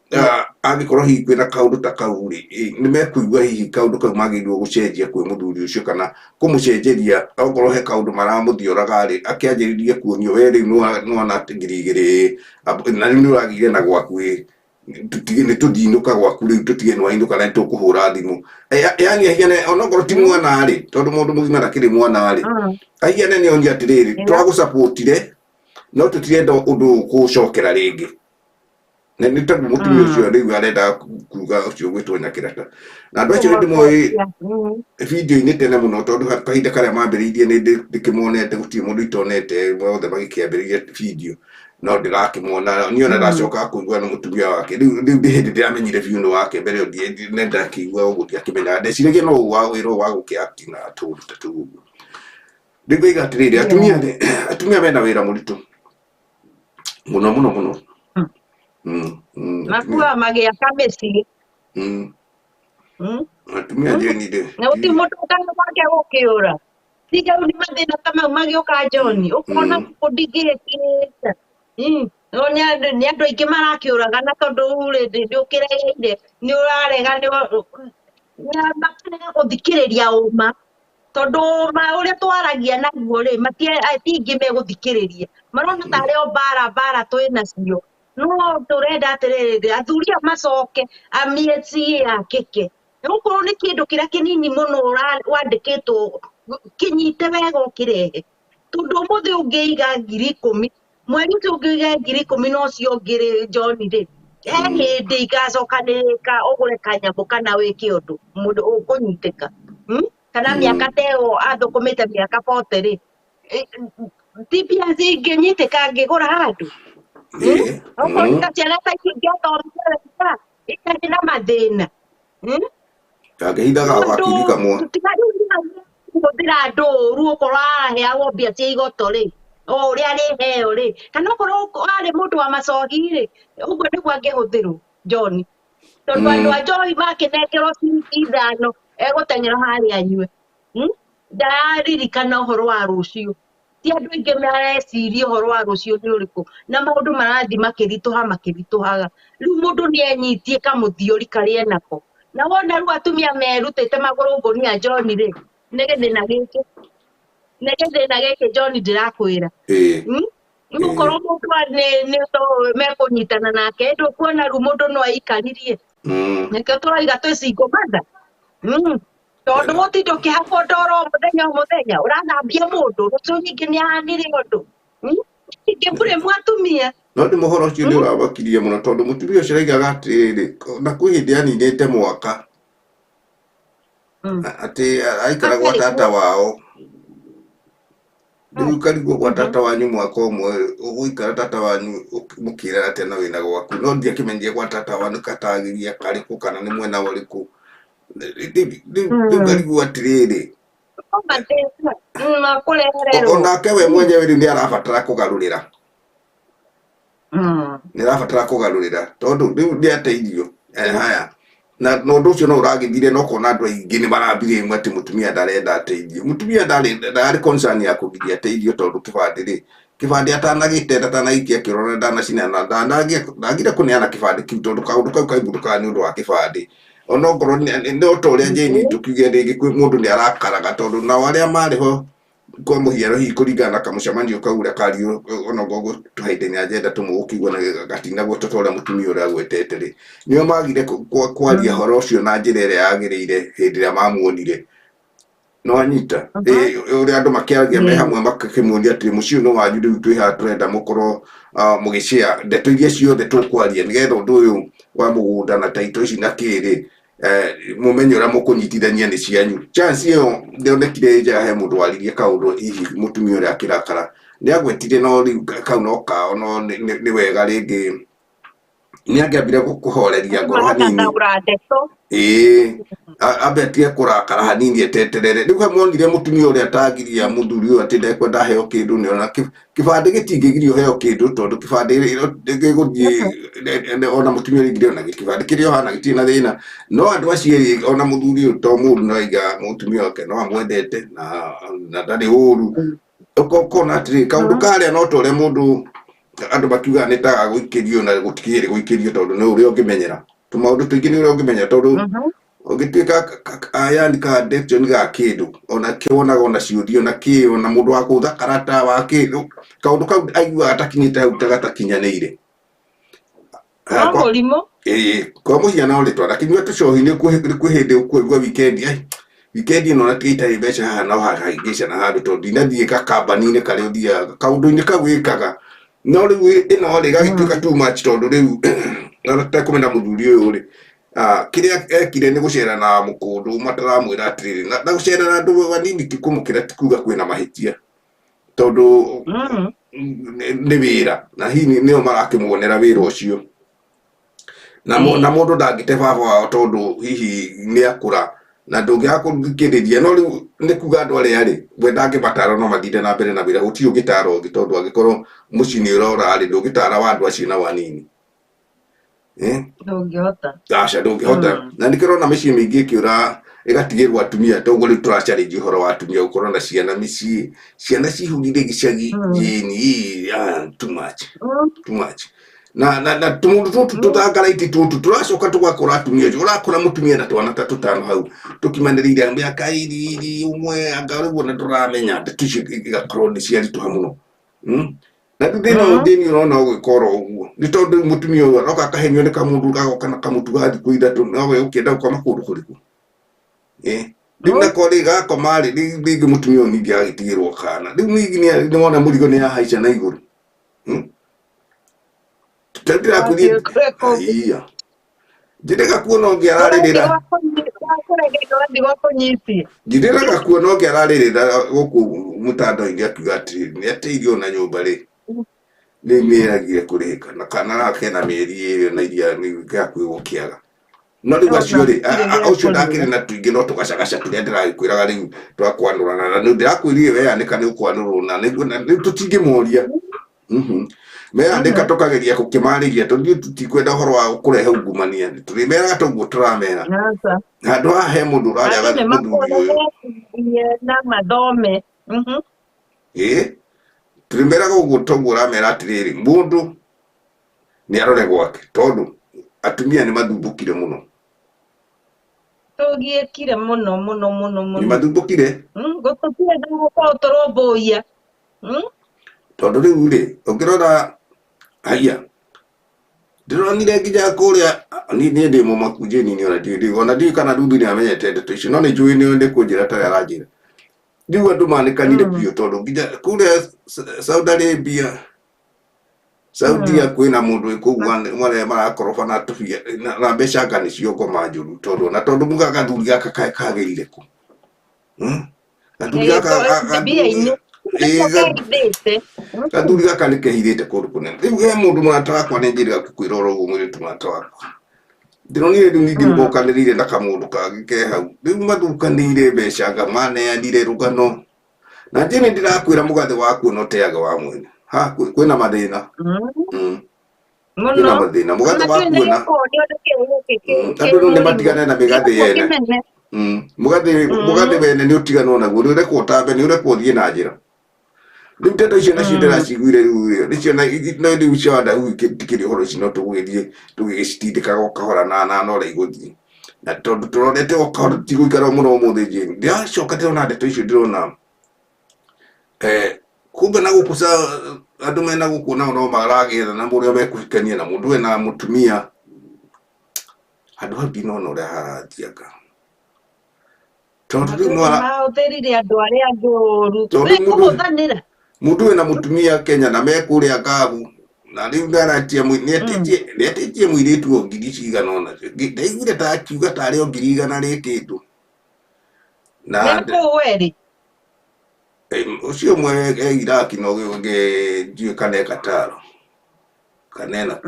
A: angĩkorwo hihi kwĩna kaũndũ ta kau rĩ nĩ mekũigua hihi kaũndũ kau magĩrĩirwo gũcenjia kwĩ mũthuri ũcio kana kũmũcenjeria okorwo he kaũndũ maramũthioraga rĩ akĩanjĩrĩrie kuonio we rĩu nĩwona 2,000 na rĩu nĩũragĩire na gwaku ĩ tũtige nĩ tũthiinũka gwaku rĩu tũtige nĩ wainũka na nĩtũkũhũra thimũ. Yani ahiane onokorwo ti mwana rĩ tondũ mũndũ mũgima ndakĩrĩ mwana rĩ ahiane nĩ onia atĩrĩrĩ twagũcapotire no tũtirenda ũndũ ũyũ kũũcokera rĩngĩ. Na nĩ tondũ mũtumia ũcio rĩu arenda kuga ũcio ũgwĩtwo Nyakĩrata na andũ acio nĩ ndĩmoĩ video-inĩ tene mũno tondũ kahinda karĩa mambĩrĩirie nĩ ndĩkĩmonete gũtirĩ mũndũ itonete othe magĩkĩambĩrĩria video. No ndĩrakĩmuona niĩ ona ndacoka kũigua nĩ mũtumia wake. Rĩu rĩu ndĩ hĩndĩ ndĩramenyire biũ nĩ wake mbere ĩyo ndakĩigua ũguo ndiakĩmenyaga ndeciragia no wa wĩra wa gũkĩakti na tũũndũ ta tũu ũguo. Rĩu ngaiga atĩrĩrĩ, atumia rĩ, atumia mena wĩra mũritũ mũno mũno mũno.
B: Makuaga magĩaka mĩciĩ.
A: Atumia njeni rĩ,
B: Na gũtirĩ mũndũ ũkaga gwake gũkĩũra. Tiga rĩu nĩ mathĩna ta mau magĩũka John, ũkona gũkũ ndingĩkĩte. No nĩ andũ aingĩ marakĩũragana tondũ rĩ nĩ ũkĩregeire, nĩ ũrarega, makarega gũthikĩrĩria ũma. Tondũ ũma ũrĩa twaragia naguo rĩ, ti aingĩ megũthikĩrĩria. Marona tarĩ o mbara mbara twĩ nacio. No tũrenda atĩrĩrĩ, athuri aya macoke mĩciĩ yakĩke. Nĩgũkorwo nĩ kĩndũ kĩrĩa kĩnini mũno wandĩkĩtwo kĩnyite wega ũkĩrehe. Tondũ ũmũthĩ ũngĩiga 10,000, mweri ũcio ũngĩiga 10,000 na ũcio ũngĩ rĩ, John rĩ, he hĩndĩ igacokanĩrĩka ũgũre kanyamũ kana wĩke ũndũ mũndũ ũkũnyitĩka. Kana mĩaka ta ĩyo athũkũmĩte mĩaka 40 rĩ, ti mbia cingĩnyitĩka angĩgũra handũ. Okorwo nĩ ta ciana ta icio ingĩathomire wega, itarĩ na mathĩna.
A: Angĩhithaga
B: Tondũ
A: wakiri kamwe.
B: Kũhũthĩra andũ ũru okorwo araheagwo mbia cia igoto rĩ, o ũrĩa arĩheo rĩ, kana okorwo arĩ mũndũ wa macohi rĩ, ũguo nĩguo angĩhũthĩrwo John. Tondũ andũ a njohi makĩnengerwo ciringi 5 egũteng'era harĩa anyue. Ndararirikana ũhoro wa rũciũ. Ti andũ aingĩ mareciria ũhoro wa rũciũ nĩ ũrĩkũ, na maũndũ marathiĩ makĩritũha makĩritũhaga. Rĩu mũndũ nĩ enyitie kamũthiori karĩa enako. Na wona rĩu atumia merutĩte magũrũ ngũnia John rĩ, nĩ gĩthĩna gĩkĩ. Nĩ gĩthĩna gĩkĩ John ndĩrakwĩra. Rĩu okorwo mũndũ nĩ to mekũnyitana nake, ndũkuona rĩu mũndũ no aikaririe. Nĩkĩo tũrauga twĩ single mother. Tondũ gũtinda ũkĩhakwo ndoro o mũthenya o mũthenya, ũrathambia mũndũ, rũciũ ningĩ nĩ ahanire ũndũ. Ningĩ mũrĩ mwatumia.
A: No nĩ mũhoro ũcio nĩ ũramakirie mũno tondũ mũtumia ũcio araigaga atĩrĩrĩ, na kwĩ hĩndĩ aninĩte mwaka. Atĩ aikara gwa tata wao. Rĩu karigwo gwa tata wanyu mwaka ũmwe, ũgũikara tata wanyu mũkĩrara atĩa na wĩna gwaku. No ndiakĩmenyire gwa tata wanyu katagĩria karĩkũ kana nĩ mwena ũrĩkũ. Rĩu karigwo atĩrĩrĩ. Onake we mwenyewe rĩu nĩ arabatara kũgarũrĩra. Nĩ arabatara kũgarũrĩra tondũ rĩu nĩ ateithio. Haya. Na ũndũ ũcio no ũragĩthire na ũkona andũ aingĩ nĩ marambire ĩmwe atĩ mũtumia ndarenda ateithio. Mũtumia ndarĩ concern ya kũgiria ateithio tondũ kĩbandĩ rĩ, kĩbandĩ atanagĩte ndatanaikia kĩoro na ndanacinana, ndagire kũneana kĩbandĩ kĩu tondũ kaũndũ kau kaiguthũkaga nĩ ũndũ wa kĩbandĩ. Onokorwo nĩ ta ũrĩa Jane tũkiuge rĩngĩ kwĩ mũndũ nĩ arakaraga tondũ nao arĩa marĩ ho kwa mũhiano hihi kũringana na kamũcemanio kau ũrĩa kario onokorwo tũhainde agenda tũmwe ũkĩigua na gatinagwo ta ũrĩa mũtumia ũrĩa agwetete rĩ, nĩo magire kwaria ũhoro ũcio na njĩra ĩrĩa yagĩrĩire hĩndĩ ĩrĩa mamuonire. No anyita ũrĩa andũ makĩaragia me hamwe makĩmuonia atĩ mũciĩ ũyũ nĩ wanyu rĩu twĩ haha tũrenda mũkorwo mũgĩshare ndeto iria ciothe tũkwaria nĩgetha ũndũ ũyũ wa mũgũnda na taito ici na kĩrĩ mũmenye ũrĩa mũkũnyitithania nĩ cianyu. Chance ĩyo ndĩonekire njega he mũndũ waririe kaũndũ hihi mũtumia ũrĩa akĩrakara. Nĩ agwetire no rĩu kau no kao no nĩ wega rĩngĩ nĩ angĩambire kũhoreria ngoro hanini. Ĩĩ ambe atige kũrakara hanini eteterere. Rĩu he monire mũtumia ũrĩa atangiria mũthuri ũyũ atĩ ndekwenda aheo kĩndũ nĩ ona kĩbandĩ gĩtingĩgirio ũheo kĩndũ tondũ kĩbandĩ gĩgũthiĩ ona mũtumia ũrĩa ona kĩbandĩ kĩrĩa ũhana gĩtirĩ na thĩna. No andũ acio erĩ ona mũthuri ũyũ to mũru no aiga mũtumia wake no amwendete na ndarĩ ũru. Ũkona atĩrĩ kaũndũ karĩa no ta ũrĩa mũndũ andũ makiugaga nĩ ta gũikĩrio na gũtikĩrĩ gũikĩrio tondũ nĩ ũrĩa ũngĩmenyera. Tũmaũndũ tũingĩ nĩ ũrĩa ũngĩmenyera tondũ ũngĩtuĩka yani ka addiction ga kĩndũ ona kĩonaga ona ciũthi ona kĩ ona mũndũ wa kũũtha karata wa kĩndũ kaũndũ kau aiguaga atakinyĩte hau ta gatakinyanĩire.
B: No mũrimũ.
A: Ĩĩ kwa mũhiano rĩ twanakĩnyua tũcohi nĩ kwĩ hĩndĩ ũkũigua weekend ai weekend ĩno na tiga itarĩ mbeca haha no hahĩngĩcana handũ tondũ ndinathiĩ gakambani-inĩ karĩa ũthiaga kaũndũ-inĩ kau wĩkaga. No rĩu ĩno rĩ gagĩtuĩka too much tondũ rĩu ona tũtekũmenya mũthuri ũyũ rĩ kĩrĩa ekire nĩ gũcera na mũkũndũ mataramwĩra atĩrĩrĩ na gũcera na andũ anini ti kũmũkĩra ti kuga kwĩna mahĩtia tondũ nĩ wĩra na hihi nĩo marakĩmuonera wĩra ũcio. Na na mũndũ ndangĩte baba wao tondũ hihi nĩ akũra na ndũngĩaga kũthikĩrĩria. No rĩu nĩ kuga andũ arĩa rĩ, we ndangĩmatara no mathire na mbere na wĩra, gũtirĩ ũngĩtara ũngĩ tondũ angĩkorwo mũciĩ nĩ ũrora rĩ, ndũngĩtara wa andũ acio nao anini. Eh?
B: Ndũngĩhota.
A: Aca, ndũngĩhota. Na nĩkĩo ũrona mĩciĩ mĩingĩ ĩkĩũra ĩgatigĩrwo atumia, toguo rĩu tũracarĩria ũhoro wa atumia gũkorwo na ciana mĩciĩ, ciana cihurire gĩcagi. Jane, ah, too much. Too much. Na tũmũndũ tũtũ tũtangaraiti tũtũ tũracoka tũgakora atumia acio, ũrakora mũtumia na twana ta tũtano hau tũkimanĩrĩire mĩaka ĩrĩ ũmwe, anga rĩu ona ndũramenya, ndeto icio igakorwo nĩ ciaritũha mũno. Na rĩu thĩna ũyũ thĩinĩ ũrona ũgĩka oro ũguo nĩ tondũ rĩu mũtumia ũyũ aroka akahenio nĩ kamũndũ gagoka na kamũtu ga thikũ 3, nowe ũkĩenda gũkoma kũndũ kũrĩkũ? Eh, rĩu nako rĩ gakoma rĩ, rĩu rĩngĩ mũtumia ũyũ ningĩ agĩtigĩrwo kana rĩu ningĩ nĩwona mũrigo nĩ yahaica na igũrũ. Ta ndĩrakwĩria.
B: Wathiĩ kũrĩa kũngĩ.
A: Aiya, njĩrĩga kuona ũngĩ ararĩrĩra.
B: Wathiĩ gwa kũnyitia.
A: Njĩrĩga kuona ũngĩ ararĩrĩra gũkũ mũtandao-inĩ akiuga atĩrĩrĩ, nĩ ateithio na nyũmba rĩ, rĩu nĩ ĩragire kũrĩhĩka na kana gaka kena mĩeri 2 na iria gĩakuhĩ gũkĩaga. No rĩu acio rĩ, ũcio ndakĩrĩ na tũingĩ no tũgacagaca tũrĩa ndĩragĩkwĩraga rĩu twakwanũrana, na nĩ ndĩrakwĩrire weyanĩka nĩ ũkwanũrwo, na nĩguo na rĩu tũtingĩmoria. Meyandĩka tũkageria gũkĩmarĩria tondũ ithuĩ tũtikwenda ũhoro wa kũrehe ungumania, tũrĩmeraga toguo tũramera.
B: Aca.
A: Handũ haha he mũndũ ũrarĩa
B: Andũ nĩ
A: mũthuri ũyũ.
B: makorwo na mathome.
A: Ĩĩ, tũrĩmeraga ũguo toguo ũramera atĩrĩrĩ, mũndũ nĩ arore gwake tondũ atumia nĩ mathumbũkire mũno.
B: Tũgiĩkire mũno mũno mũno
A: Nĩ
B: mũno.
A: mathumbũkire.
B: Gũtũtirĩ gũkorwo tũrũmbũiya.
A: Tondũ rĩu rĩ, ũngĩrora haiya, ndĩronire nginya kũrĩa niĩ ndĩ mũmaku Jane, niĩ ona ndiũĩ, ona ndiũĩ kana Ruth nĩ amenyete ndeto icio, no nĩ njũĩ nĩ kũnjĩra tarĩ aranjĩra. Rĩu andũ manĩkanire biũ tondũ nginya kũrĩa Saudi Arabia, Saudia kwĩna mũndũ wĩ kũu marĩa marakoroba na tũbia na mbeca anga nĩcio ngoma njũru, tondũ na tondũ mugaga gathuri gaka kagĩrire kũ? Gathuri gaka
B: Mbia-inĩ.
A: Ĩĩ, gathuri gaka nĩ kehithĩte kũndũ kũnene. Rĩu he mũndũ mũrata wakwa nĩ njĩrĩga gũkwĩra oro ũguo, mũirĩtu mũrata wakwa ndĩronire rĩu ningĩ mokanĩrĩire na kamũndũ kangĩ ke hau, rĩu mathukanĩire mbeca anga maneanire rũgano na njĩni ndĩrakwĩra mũgathĩ waku no teage wa mwene ha kwĩna mathĩna. Kwĩna
B: Mũno.
A: mathĩna mũgathĩ waku na andũ rĩu nĩ matigane na mĩgathĩ yene. Mũgathĩ wene nĩ ũtiganwo naguo, nĩ ũrekwo ũtambe, nĩ ũrekwo ũthiĩ na njĩra. Rĩu ndeto icio nacio ndĩraciguire rĩu nĩcio na no rĩu cia Wadahu itikĩrĩ ũhoro ici, no tũgũgĩthiĩ tũgĩgĩcitindĩkaga o kahora na na ũrĩa igũthiĩ, na tondũ tũrorete o kahora tigũikara mũno ũmũthĩ. Jane, ndĩracoka ndĩrona ndeto icio, ndĩrona kumbe na gũkũ andũ mena gũkũ nao no maragĩetha na ũrĩa mekũhikania na mũndũ wena mũtumia handũ hau, ndinona ũrĩa harathianga tondũ rĩu
B: Andũ
A: no
B: nĩmahũthĩrire andũ arĩa angĩ ũru.
A: Tondũ
B: Nĩ kũhũthanĩra.
A: Mũndũ wĩna mũtumia Kenya na mekũrĩa Ngabu, na rĩu nĩaratia nĩetĩtie mũirĩtu o ngiri cigana ũna, ndaiguire ta akiuga tarĩ o 100,000 rĩkĩndũ na
B: Nĩ kũu werĩ.
A: Ũcio ũmwe e Iraki na ũyũ ũngĩ ndiũĩ kana e Qatar kana ena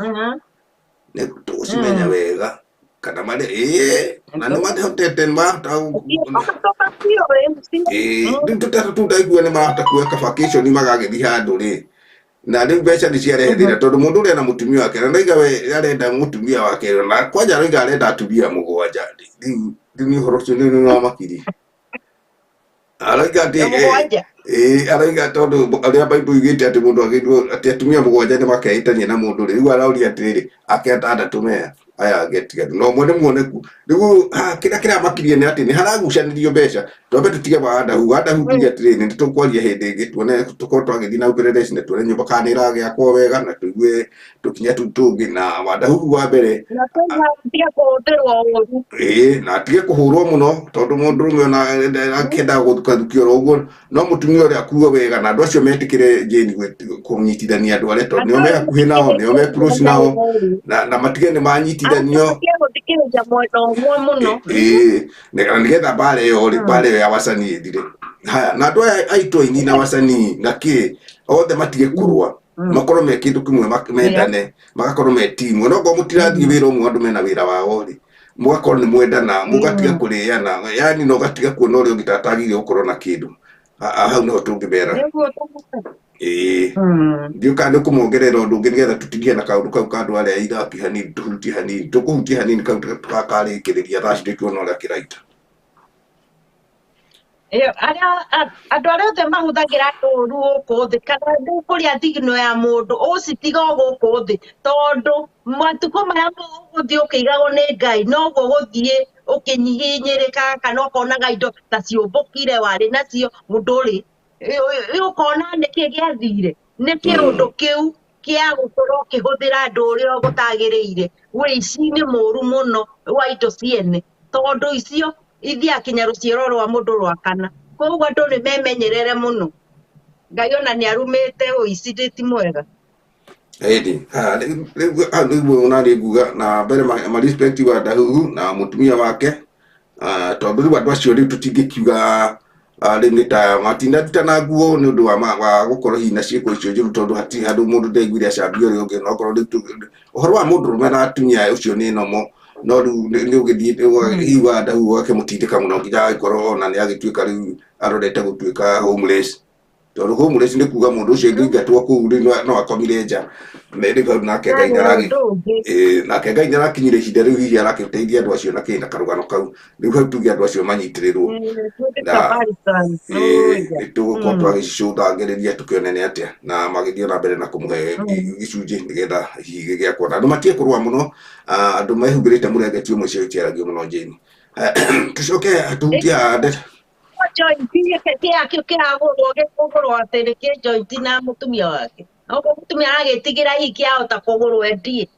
A: nĩ tũgũcimenya wega kana marĩ ĩĩ na nĩ mahotete, nĩ marahota. Ĩĩ, rĩu tũtatũ tũu ndaigua nĩ marahota kuoya ka vacation magagĩthiĩ handũ rĩ, na rĩu mbeca nĩ ciarehe thĩna tondũ mũndũ ũrĩa na mũtumia wake na ndaiga we arenda mũtumia wake na kwanja arauga arenda atumia 7. Rĩu nĩ ũhoro ũcio nĩ wamakirie, arauga atĩ
B: 7.
A: Ĩĩ, arauga tondũ arĩa Bible yugĩte atĩ mũndũ agĩrĩirwo atĩ atumia 7 nĩ makeĩtania na mũndũ rĩ, rĩu aroria atĩrĩrĩ, ake atandatũ mea aya angĩ atigaru na ũmwe nĩ muoneku. Rĩu kĩrĩa kĩramakirie nĩ atĩ nĩ haragucanĩrio mbeca. Twambe tũtige wa Wadahu, tuge atĩrĩrĩ, nĩ tũkwaria hĩndĩ ĩngĩ, tuone tũkorwo twagĩthiĩ na upelelezi na tuone nyũmba kana nĩ ĩragĩakwo wega na tũigue tũkinya tũu tũngĩ na Wadahu wa mbere.
B: Na kwĩna tige kũhũthĩrwo ũru.
A: Ĩĩ, na atige kũhũrwo mũno tondũ mũndũrũme ona akĩendaga gũthukathukio oro ũguo, no mũtumia ũrĩa akuo wega na andũ acio metĩkĩre Jane kũnyitithania andũ arĩa tondũ nĩo me hakuhĩ nao, nĩo me close nao, na matige nĩ manyitithania. manyitithanio.
B: Andũ gũthikĩrĩria mwena ũmwe mũno.
A: Ĩĩ, na nĩgetha mbara ĩyo rĩ, mbara ĩyo ya wacanii ĩthire. Haya, na andũ aya aitũ aini na wacanii na kĩ othe matige kũrũa, makorwo me kĩndũ kĩmwe, mendane, magakorwo me timu. Ona okorwo mũtirathiĩ wĩra ũmwe, andũ mena wĩra wao rĩ, mũgakorwo nĩ mwendana, mũgatiga kũrĩana, yani na ũgatiga kuona ũrĩa ũngĩ ta atagĩrĩire gũkorwo na kĩndũ. Hau nĩho tũngĩmera. Ĩĩ, ndiũ kana nĩ kũmongerera ũndũ ũngĩ nĩgetha tũtigie na kaũndũ kau ka andũ arĩa Iraki hanini, tũhutie hanini, tũkũhutia hanini kau tũgakarĩkĩrĩria thaa ci tuona ũrĩa kĩraita.
B: Ĩyo, arĩa andũ arĩa othe mahũthagĩra andũ ũru gũkũ thĩ kana kũrĩa thigino ya mũndũ ũcitiga o gũkũ thĩ, tondũ matukũ maya ũgũthiĩ ũkĩigagwo nĩ Ngai noguo ũgũthiĩ ũkĩnyihinyĩrĩkaga, kana ũkonaga indo ta ciũmbũkire warĩ nacio ndũrĩ. Ũkona nĩkĩ gĩathire, nĩ kĩũndũ kĩu kĩa gũkorwo ũkĩhũthĩra andũ ũrĩa gũtagĩrĩire. Ũici nĩ mũru mũno wa indo ciene, tondũ icio ithiaga kinya rũciaro rwa mũndũ rwa kana. Koguo andũ nĩ memenyerere mũno. Ngai ona nĩ arumĩte ũici, ti mwega.
A: Ĩni rĩu hau nĩguo ona nĩ nguga na mbere ma respect wa Ndahuhu na mũtumia wake, tondũ rĩu andũ acio rĩu tũtingĩkiuga rĩu nĩ ta matinarutana nguo nĩ ũndũ wa gũkorwo hihi na ciĩko icio njũru, tondũ hatirĩ handũ mũndũ ndaiguire acambia ũrĩa ũngĩ. No okorwo rĩu ũhoro wa mũndũrũme na atumia ũcio nĩ nomo, no rĩu nĩ ũgĩthiĩ hihi wa Ndahuhu agakĩmũtindĩka mũno nginya agagĩkorwo ona nĩ agĩtuĩka rĩu arorete gũtuĩka homeless, tondũ homeless nĩ kuga mũndũ ũcio angĩingatwo kũu rĩu no akomire nja. Rĩu hau nake Ngai nake Ngai nĩarakinyire ihinda rĩu hihi arakĩteithia andũ acio na kĩ na karũgano kau. Rĩu hau tuge andũ acio manyitĩrĩrwo na nĩ tũgũkorwo twagĩcũthangĩrĩria tũkĩone nĩ atĩa na magĩthiĩ na mbere na kũmũhe gĩcunjĩ nĩgetha hihi gĩgĩakwo na andũ matige kũrũa mũno. Andũ mehumbĩrĩte mũrengeti ũmwe cio itiaragio mũno. Jane, tũcoke tũhutie haha ndeto
B: joint kĩakĩo kĩragũrwo gĩkũgũrwo atĩ nĩ kĩ joint na mũtumia wake. Okorwo mũtumia aragĩtigĩra hihi kĩahota kũgũrwo endie,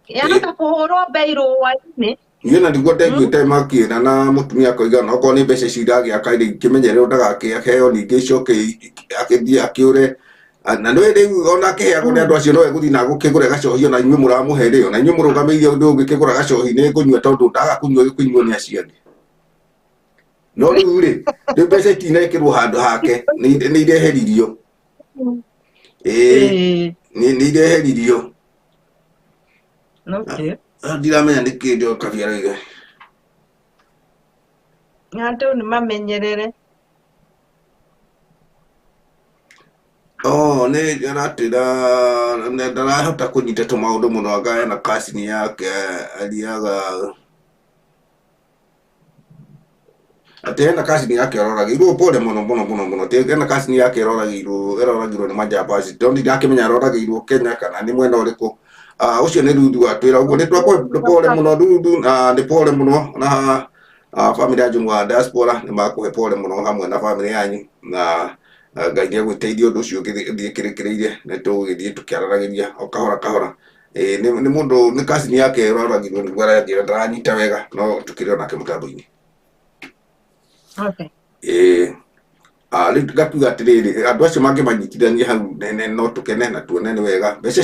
B: yahota kũhũrwo mbei rũa-inĩ.
A: Niĩ na nĩguo ndaiguĩte makĩra na mũtumia akoiga ona okorwo nĩ mbeca icio iragĩaka rĩ, kĩmenyererwo ndagakĩheo ningĩ icoke akĩthiĩ akĩũre. Na nĩ rĩu ona akĩheagwo nĩ andũ acio no egũthiĩ na gũkĩgũra gacohi, ona inyuĩ mũramũhe rĩ, ona inyuĩ mũrũgamĩire ũndũ ũngĩkĩgũra gacohi nĩ ngũnyua, tondũ ndaga kũnyua gĩkũnyuo nĩ acio angĩ. No rĩu rĩ, rĩu mbeca itinekĩrwo handũ hake, nĩ ireheririo. Ĩĩ, nĩ ireheririo. Ndiramenya nĩ kĩ ndio kabia raiga.
B: Andũ nĩ mamenyerere.
A: Oh, nĩ aratwĩra ndarahota kũnyita tũmaũndũ mũno, anga ena kacini yake athiaga atĩ hena kacini yake aroragĩirwo. Pole mũno mũno mũno mũno. Atĩ hena kacini yake aroragĩirwo, aroragĩirwo nĩ majambazi, tondũ ndakĩmenya aroragĩirwo Kenya kana nĩ mwena ũrĩkũ. Ũcio nĩ Ruthu atwĩra ũguo. Nĩ twakũhe pole mũno Ruthu, na nĩ pole mũno na family ya Njũng'wa diaspora nĩ makũhe pole mũno hamwe na family yanyu, na Ngai nĩ egũteithia ũndũ ũcio ũgĩthiĩ kĩrĩkĩrĩire, nĩ tũgũgĩthiĩ tũkĩaranagia o kahora kahora. Ĩĩ, nĩ mũndũ nĩ kacini yake ĩroragirwo nĩguo aranjĩra, ndaranyita wega, no tũkĩrĩ onake mũtambo-inĩ. Ĩĩ, rĩu ngakiuga atĩrĩrĩ, andũ acio mangĩmanyitithania hau nene no tũkene na tuone nĩ wega. Mbeca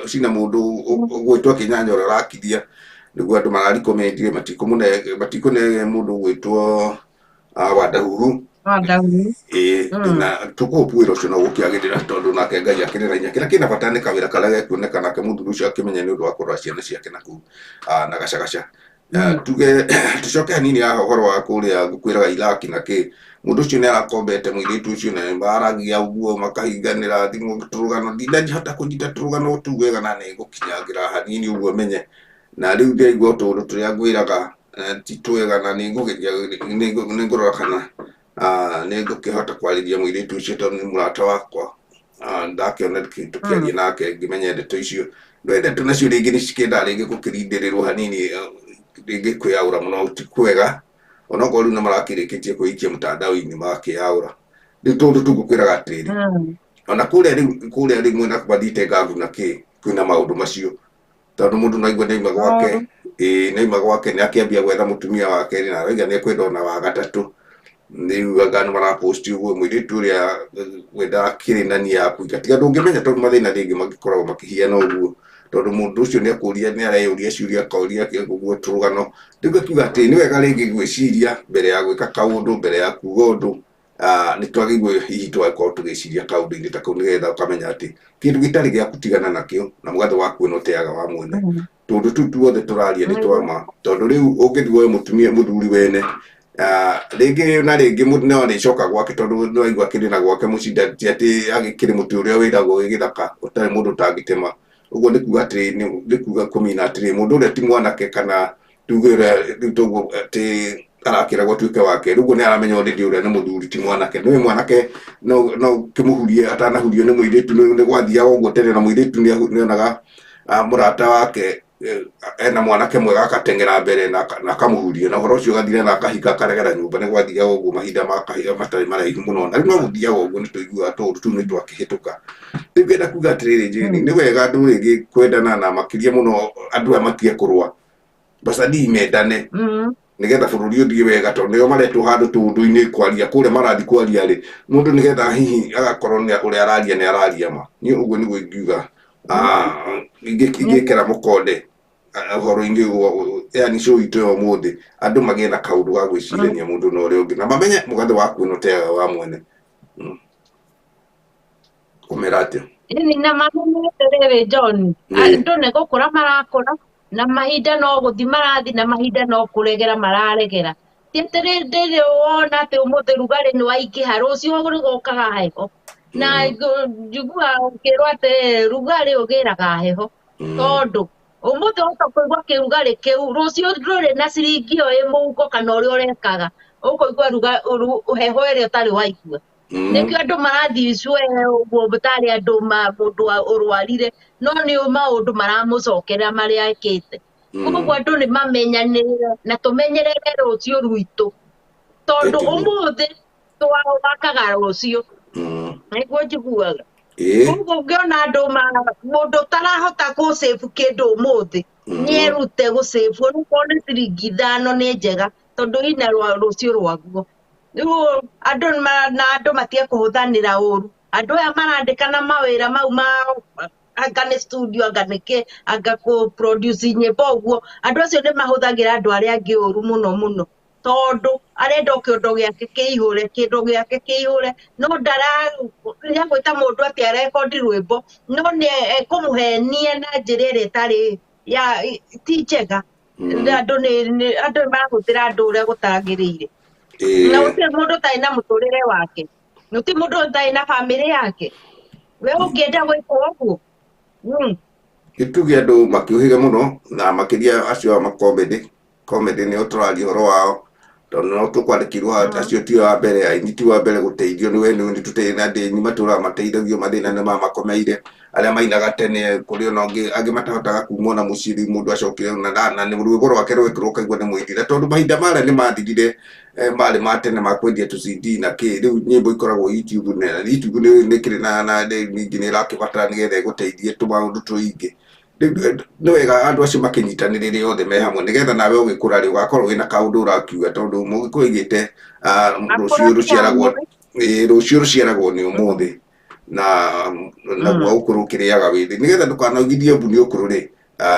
A: cina mũndũ ũgwĩtwo Kĩnyanya ũrĩa ũrakithia nĩguo andũ mararikomendire, matikũne mũndũ ũgwĩtwo Wandahuhu. Ĩĩ, na tũkũhopu wĩra ũcio no ũgũkĩagĩrĩra, tondũ nake Ngai akĩrĩ na hinya. Kĩrĩa kĩna bata nĩ kawĩra karĩa gekuoneka, nake mũthuri ũcio akĩmenye nĩ ũndũ wa kũrora ciana ciake na kũu na gacagaca. Tuge tucoke hanini haha ũhoro wa kũrĩa ngũkwĩraga Iraki na kĩ, mũndũ ũcio nĩ arakombete mũirĩtu ũcio na maragia ũguo makahinganĩra thimũ tũrũgano, ndinahota kũnyita tũrũgano tũu wega na nĩ ngũkinyangĩra hanini ũguo menye. Na rĩu ndĩraigua tũũndũ tũrĩa ngwĩraga ti twega, na nĩ ngũgeria nĩ ngũrora kana nĩ ngũkĩhota kwarĩria mũirĩtu ũcio, tondũ nĩ mũrata wakwa. Ndakĩona tũkĩaria nake ngĩmenya ndeto icio, no ndeto nacio rĩngĩ nĩ cikĩendaga rĩngĩ gũkĩrindĩrĩrwo hanini, rĩngĩ kwĩyaũra mũno ti kwega, onokorwo rĩu nĩ marakĩrĩkĩtie kwĩikia mtandao-inĩ magakĩyaũra. Rĩu tũndũ tũu ngũkwĩraga atĩrĩrĩ, ona kũrĩa rĩu, kũrĩa rĩu mwena mathiĩte ngabu na kĩ, kwĩna maũndũ macio, tondũ mũndũ no aigue nĩauma gwake. Ĩĩ, nĩauma gwake, nĩ akĩambia gwetha mũtumia wake na arauga nĩ ekwenda ona wa gatatũ. Rĩu anga nĩ maraposti ũguo mũirĩtu ũrĩa we ndakĩrĩ na nia ya kũiga, tiga ndũngĩmenya, tondũ mathĩna rĩngĩ mangĩkoragwo makĩhiana ũguo, tondũ Tondũ mũndũ ũcio nĩ akũria, nĩ areyũria ciũria, akoria ũguo tũrũgano. Rĩu ngakiuga atĩ nĩ wega rĩngĩ gwĩciria mbere ya gwĩka kaũndũ, mbere ya kuga ũndũ. Nĩ twagĩrĩirwo hihi tũgakorwo tũgĩciria kaũndũ-inĩ ta kau, nĩgetha ũkamenya atĩ kĩndũ gĩtarĩ gĩa gũtigana nakĩo na mũgathe waku ĩno ũteaga wa mwene. Tũndũ tũu tuothe tũraria nĩ twa ma, tondũ rĩu ũngĩthiĩ woe mũtumia mũthuri wene, rĩngĩ na rĩngĩ no arĩcoka gwake, tondũ nĩ waigua kĩrĩ na gwake mũcinda, ti atĩ agĩkĩrĩ mũtĩ ũrĩa wĩragwo wĩ gĩthaka ũtarĩ mũndũ ũtangĩtema. Ũguo nĩ kuga atĩrĩ, nĩ kuga kũmina atĩrĩ, mũndũ ũrĩa ti mwanake kana tuge ũrĩa rĩu toguo atĩ arakĩragwo atuĩke wake, rĩu ũguo nĩ aramenya already ũrĩa nĩ mũthuri ti mwanake. Nĩũĩ mwanake no ũkĩmũhurie atanahurio nĩ mũirĩtu, nĩ gwathiaga ũguo tene, na mũirĩtu nĩ onaga mũrata wake ena mwanake mwega akateng'era mbere na akamũhuria, na ũhoro ũcio ũgathira na akahika akaregera nyũmba. Nĩ gwathiaga ũguo mahinda ma kahinda matarĩ maraihu mũno, na rĩu no gũthiaga ũguo, nĩ tũiguaga tũũndũ tũu nĩ twakĩhĩtũka. Rĩu ngenda kuga atĩrĩrĩ, Jane, nĩ wega andũ rĩngĩ kwendana, na makĩria mũno andũ aya matige kũrũa, wasanii mendane nĩgetha bũrũri ũthiĩ wega, tondũ nĩo maretwo handũ tũũndũ-inĩ kwaria kũrĩa marathiĩ kwaria rĩ, mũndũ nĩgetha hihi agakorwo ũrĩa araria nĩ araria ma. Niĩ ũguo nĩguo ingiuga, ingĩkĩra mũkonde ũhoro-inĩ, yani show itũ ya ũmũthĩ, andũ magĩe na kaũndũ ga gwĩcirania mũndũ na ũrĩa ũngĩ, na mamenye mũgathe waku ĩno ũteaga wa mwene. Kũmera atĩa?
B: Ĩni, na mamenye atĩrĩrĩ, John, andũ nĩ gũkũra marakũra, na mahinda no gũthi marathi, na mahinda no kũregera mararegera. Ti atĩ rĩrĩ wona atĩ ũmũthĩ rugarĩ nĩ waingĩha, rũciũ rĩgokaga heho. Na njiguaga ũkĩrwo atĩ rugarĩ ũgĩraga heho, tondũ ũmũthĩ wahota kũigua kĩrugarĩ kĩu, rũciũ ndũrĩ na ciringi ĩyo ĩ mũhuko kana ũrĩa ũrekaga, ũkũigua heho ĩrĩa ũtarĩ waigua. Nĩkĩo andũ marathiĩ icue ũguo tarĩ andũ mũndũ ũrwarire, no nĩ maũndũ maramũcokerera marĩa ekĩte. Koguo andũ nĩ mamenyanĩre na tũmenyerere rũciũ rwitũ, tondũ ũmũthĩ twakaga rũciũ. Nĩguo njiguaga. Koguo ũngĩona andũ mũndũ ũtarahota gũ-save kĩndũ ũmũthĩ, nĩ erute gũ-save, onokorwo nĩ ciringi 5 nĩ njega, tondũ ina rũciũ rwaguo. Rĩu andũ na andũ matige kũhũthanĩra ũru. Andũ aya marandĩkana mawĩra mau ma anga nĩ studio, anga nĩ kĩ, anga kũ produce nyĩmbo ũguo, andũ acio nĩ mahũthagĩra andũ arĩa angĩ ũru mũno mũno, tondũ arenda o kĩondo gĩake kĩihũre, kĩndũ gĩake kĩihũre, no ndara nĩagwĩta mũndũ atĩ arekondi rwĩmbo, no nĩ ekũmũhenia na njĩra ĩrĩa ĩtarĩ ya ti njega. Andũ nĩ andũ marahũthĩra andũ ũrĩa gũtagĩrĩire. Na gũtirĩ mũndũ ũtarĩ na mũtũrĩre wake, gũtirĩ mũndũ ũtarĩ na bamĩrĩ yake. We ũngĩenda gwĩka ũguo?
A: Gĩtuge andũ makĩũhĩge mũno, na makĩria acio a makomedy. Comedy nĩo tũraria ũhoro wao, tondũ no tũkwandĩkirwo acio ti wa mbere, aini ti wa mbere gũteithio nĩ we, nĩ tũteithia andũ aini matũraga mateithagio, mathĩna nĩ mamakomeire. Arĩa mainaga tene kũrĩ ona angĩ matahotaga kuma ona mũciĩ, rĩu mũndũ acokire na nĩ rwĩmbo rwake rwekĩrwo ũkaigua nĩ mũini, na tondũ mahinda marĩa nĩ mathirire, marĩ ma tene ma kwendia tũ CD na kĩ, rĩu nyĩmbo ikoragwo YouTube, na YouTube nĩ kĩrĩ na ningĩ nĩ ĩrakĩbatara nĩgetha ĩgũteithie tũmaũndũ tũingĩ. Rĩu nĩ wega andũ acio makĩnyitanĩrĩre othe me hamwe, nĩgetha nawe ũgĩkũra rĩ, ũgakorwo wĩna kaũndũ ũrakiuga, tondũ mũgĩkũyũ aigĩte rũciũ rũciaragwo, rũciũ rũciaragwo nĩ ũmũthĩ, na naguo ũkũrũ ũkĩrĩaga wĩ thĩ, nĩgetha ndũkanaugithie mbu nĩ ũkũrũ rĩ,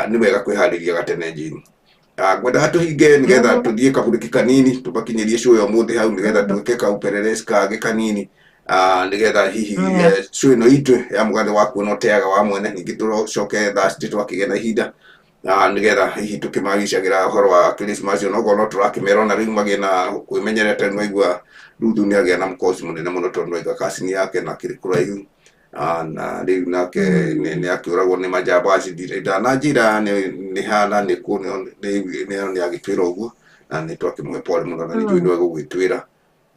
A: nĩ wega kwĩharĩria gatene. Jane, ngwendaga tũhinge nĩgetha tũthiĩ kaburiki kanini, tũmakinyĩrie show ya ũmũthĩ hau, nĩgetha twĩke kaupelelezi kangĩ kanini, nĩgetha hihi show ĩno itũ ya mũgathe waku ĩno ũteaga wa mwene, ningĩ tũcoke Thursday twakĩgĩa na ihinda, nĩgetha hihi tũkĩmagicagĩra ũhoro wa Christmas, onokorwo no tũrakĩmera ona rĩu magĩe na kwĩmenyerera, tondũ nĩwaigua Ruthu nĩ agĩa na mũkoci mũnene mũno, tondũ nĩwaigua kacini yake na akĩrĩ kũraihu, na rĩu nake nĩ akĩũragwo nĩ majambazi. Ndananjĩra nĩ hana nĩ kũ, nĩ agĩtwĩra ũguo, na nĩ twakĩmũhe pole mũno, na nĩ njũĩ nĩwe gũgĩtwĩra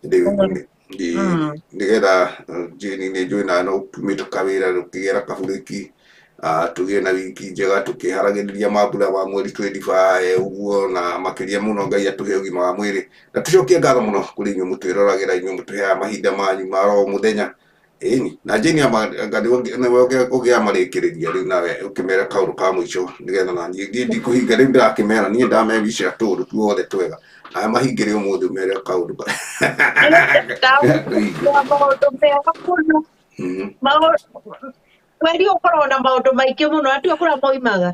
A: rĩu nĩgetha Jane, nĩ njũĩ nawe no tumĩte kawĩra ũkĩgĩra kaburĩki, tũgĩe na wiki njega tũkĩharagĩrĩria mambura ma mweri 25 ũguo, na makĩria mũno Ngai atũhe ũgima wa mwĩrĩ, na tũcokie ngatho mũno kũrĩ inyuĩ mũtwĩroragĩra, inyuĩ mũtũheaga mahinda manyu ma oro mũthenya. Ĩni na Jane, nĩwe ũngĩamarĩkĩrĩria rĩu, nawe ũkĩmera kaũndũ ka mũico, nĩgetha na niĩ ndikũhinga rĩu, ndĩrakĩmera niĩ ndamewicĩra tũũndũ tuothe twega, aya mahingĩre ũmũthĩ, ũmere kaũndũ.
B: Maũndũ mega mũno. Mweri ũyũ ũkoragwo na maũndũ maingĩ mũno, na ndiũĩ kũrĩa moimaga.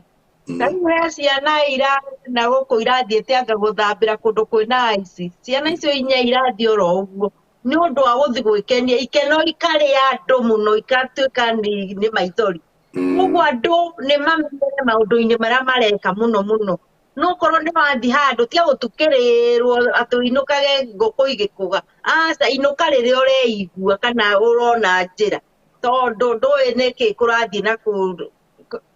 B: Ta rĩu he ciana ira na gũkũ irathiĩte anga gũthambĩra kũndũ kwĩna ice. Ciana icio inya irathiĩ oro ũguo nĩ ũndũ wa gũthiĩ gwĩkenia, ikeno ikarĩa andũ mũno ikatuĩka nĩ maithori. Koguo andũ nĩ mamenyere maũndũ-inĩ marĩa mareka mũno mũno. No ũkorwo nĩ wathiĩ handũ tiga gũtukĩrĩrwo atĩ ũinũkage ngũkũ igĩkũga. Aca, inũka rĩrĩa ũreigua kana ũrona njĩra, tondũ ndũĩ nĩkĩ kũrathiĩ na kũu.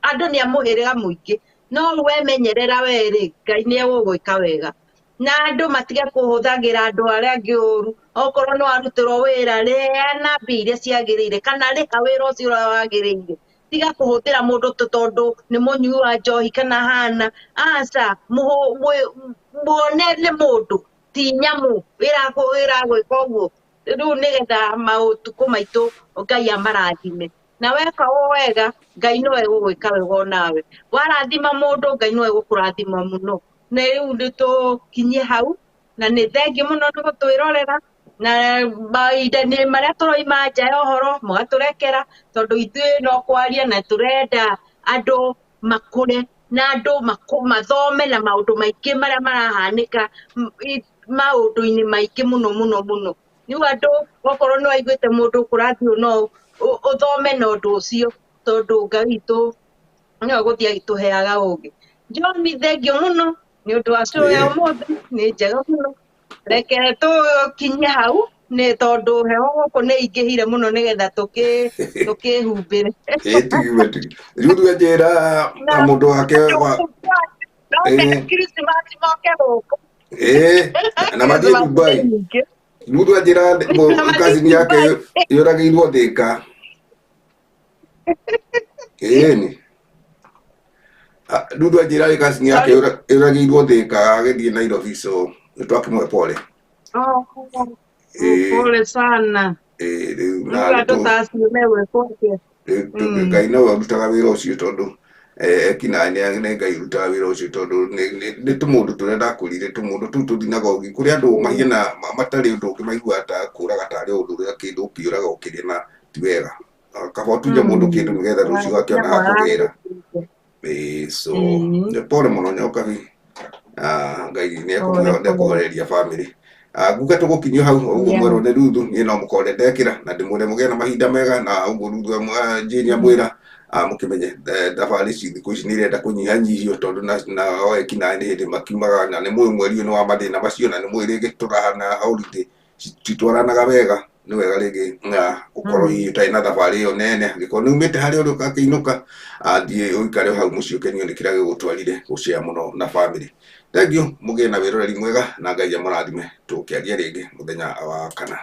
B: Andũ nĩ a mũhĩrĩga mũingĩ, no wemenyerera we rĩ, Ngai nĩ egũgwĩka wega. Na andũ matige kũhũthagĩra andũ arĩa angĩ ũru. Okorwo nĩ warutĩrwo wĩra, rĩana mbia iria ciagĩrĩire kana rĩha wĩra ũcio ũrĩa wagĩrĩire. Tiga kũhũthĩra mũndũ tondũ nĩ mũnyui wa njohi kana hana. Aca, muone nĩ mũndũ, ti nyamũ ĩragwĩka ũguo. Rĩu nĩgetha maũtukũ maitũ Ngai amarathime. Na weka ũũ wega, Ngai no egũgwĩka wega onawe. Warathima mũndũ, Ngai no egũkũrathima mũno. Na rĩu nĩ tũkinyie hau, na nĩ thengiũ mũno nĩ gũtwĩrorera, na mahinda-inĩ marĩa tũroima nja ya ũhoro, mũgatũrekera, tondũ ithuĩ no kwaria na tũrenda andũ makũre, na andũ mathome na maũndũ maingĩ marĩa marahanĩka maũndũ-inĩ maingĩ mũno mũno mũno. Rĩu andũ okorwo nĩ waiguĩte mũndũ kũrathiĩ ũũ no ũthome na ũndũ ũcio, tondũ Ngai witũ nĩwe ũgũthiĩ agĩtũheaga ũgĩ. John, thengiũ mũno nĩ ũndũ wa show ya ũmũthĩ, nĩ njega mũno. Reke tũkinye hau nĩ tondũ heho gũkũ nĩ ingĩhire mũno nĩgetha tũkĩhumbĩre.
A: Ĩĩ tugiuge rĩu njĩra na mũndũ wake wa
B: Christmas moke gũkũ.
A: Ĩĩ, na mathiĩ Dubai. Rĩu njĩra cousin yake yũragĩirwo Thĩka. Ĩĩ rĩu njĩra cousin yake yũragĩirwo Thĩka agĩthiĩ Nairobi, so nĩ twakĩmũhe pole.
B: Pole sana.
A: Ĩĩ rĩu
B: na andũ ta acio megwĩkwo atĩa?
A: Ngai nowe ũrutaga wĩra ũcio, tondũ ekinaĩ nĩ Ngai ũrutaga wĩra ũcio, tondũ nĩ tũmũndũ tũrĩa ndakwĩrire, tũmũndũ tũu tũthinaga ũngĩ kũrĩ andũ mahiana matarĩ ũndũ ũngĩ maiguaga ta kũraga tarĩ ũndũ ũrĩa kĩndũ ũkĩũraga ũkĩrĩa, na ti wega. Kaba ũtunye mũndũ kĩndũ nĩgetha rũciũ ũgakĩona ha kũgĩra. Ĩĩ, so nĩ pole mũno Nyokabi. Ngai nĩ ekũhoreria family. Nguga tũgũkinyio hau ũguo mwerwo nĩ Ruthu, niĩ no mũkore ndekĩra na ndĩmwĩre mũgĩe na mahinda mega, na ũguo Ruthu Jane amwĩra mũkĩmenye thabarĩ ici thikũ ici nĩ irenda kũnyihanyihio, tondũ na o ekinaĩ nĩ hĩndĩ makiumaga, na nĩ mũĩ mweri ũyũ nĩ wa mathĩna macio, na nĩ mũĩ rĩngĩ tũraha na holiday citwaranaga wega. Nĩ wega rĩngĩ na ũkorwo hihi ũtarĩ na thabarĩ ĩyo nene, angĩkorwo nĩ umĩte harĩa ũrĩ ũgakĩinũka, athiĩ ũikare hau mũciĩ ũkenio nĩ kĩrĩa gĩgũtwarire gũcea mũno na family. Thengiũ, mũgĩe na wĩroreri mwega na Ngai amũrathime. Tũkĩaria rĩngĩ mũthenya wa kana.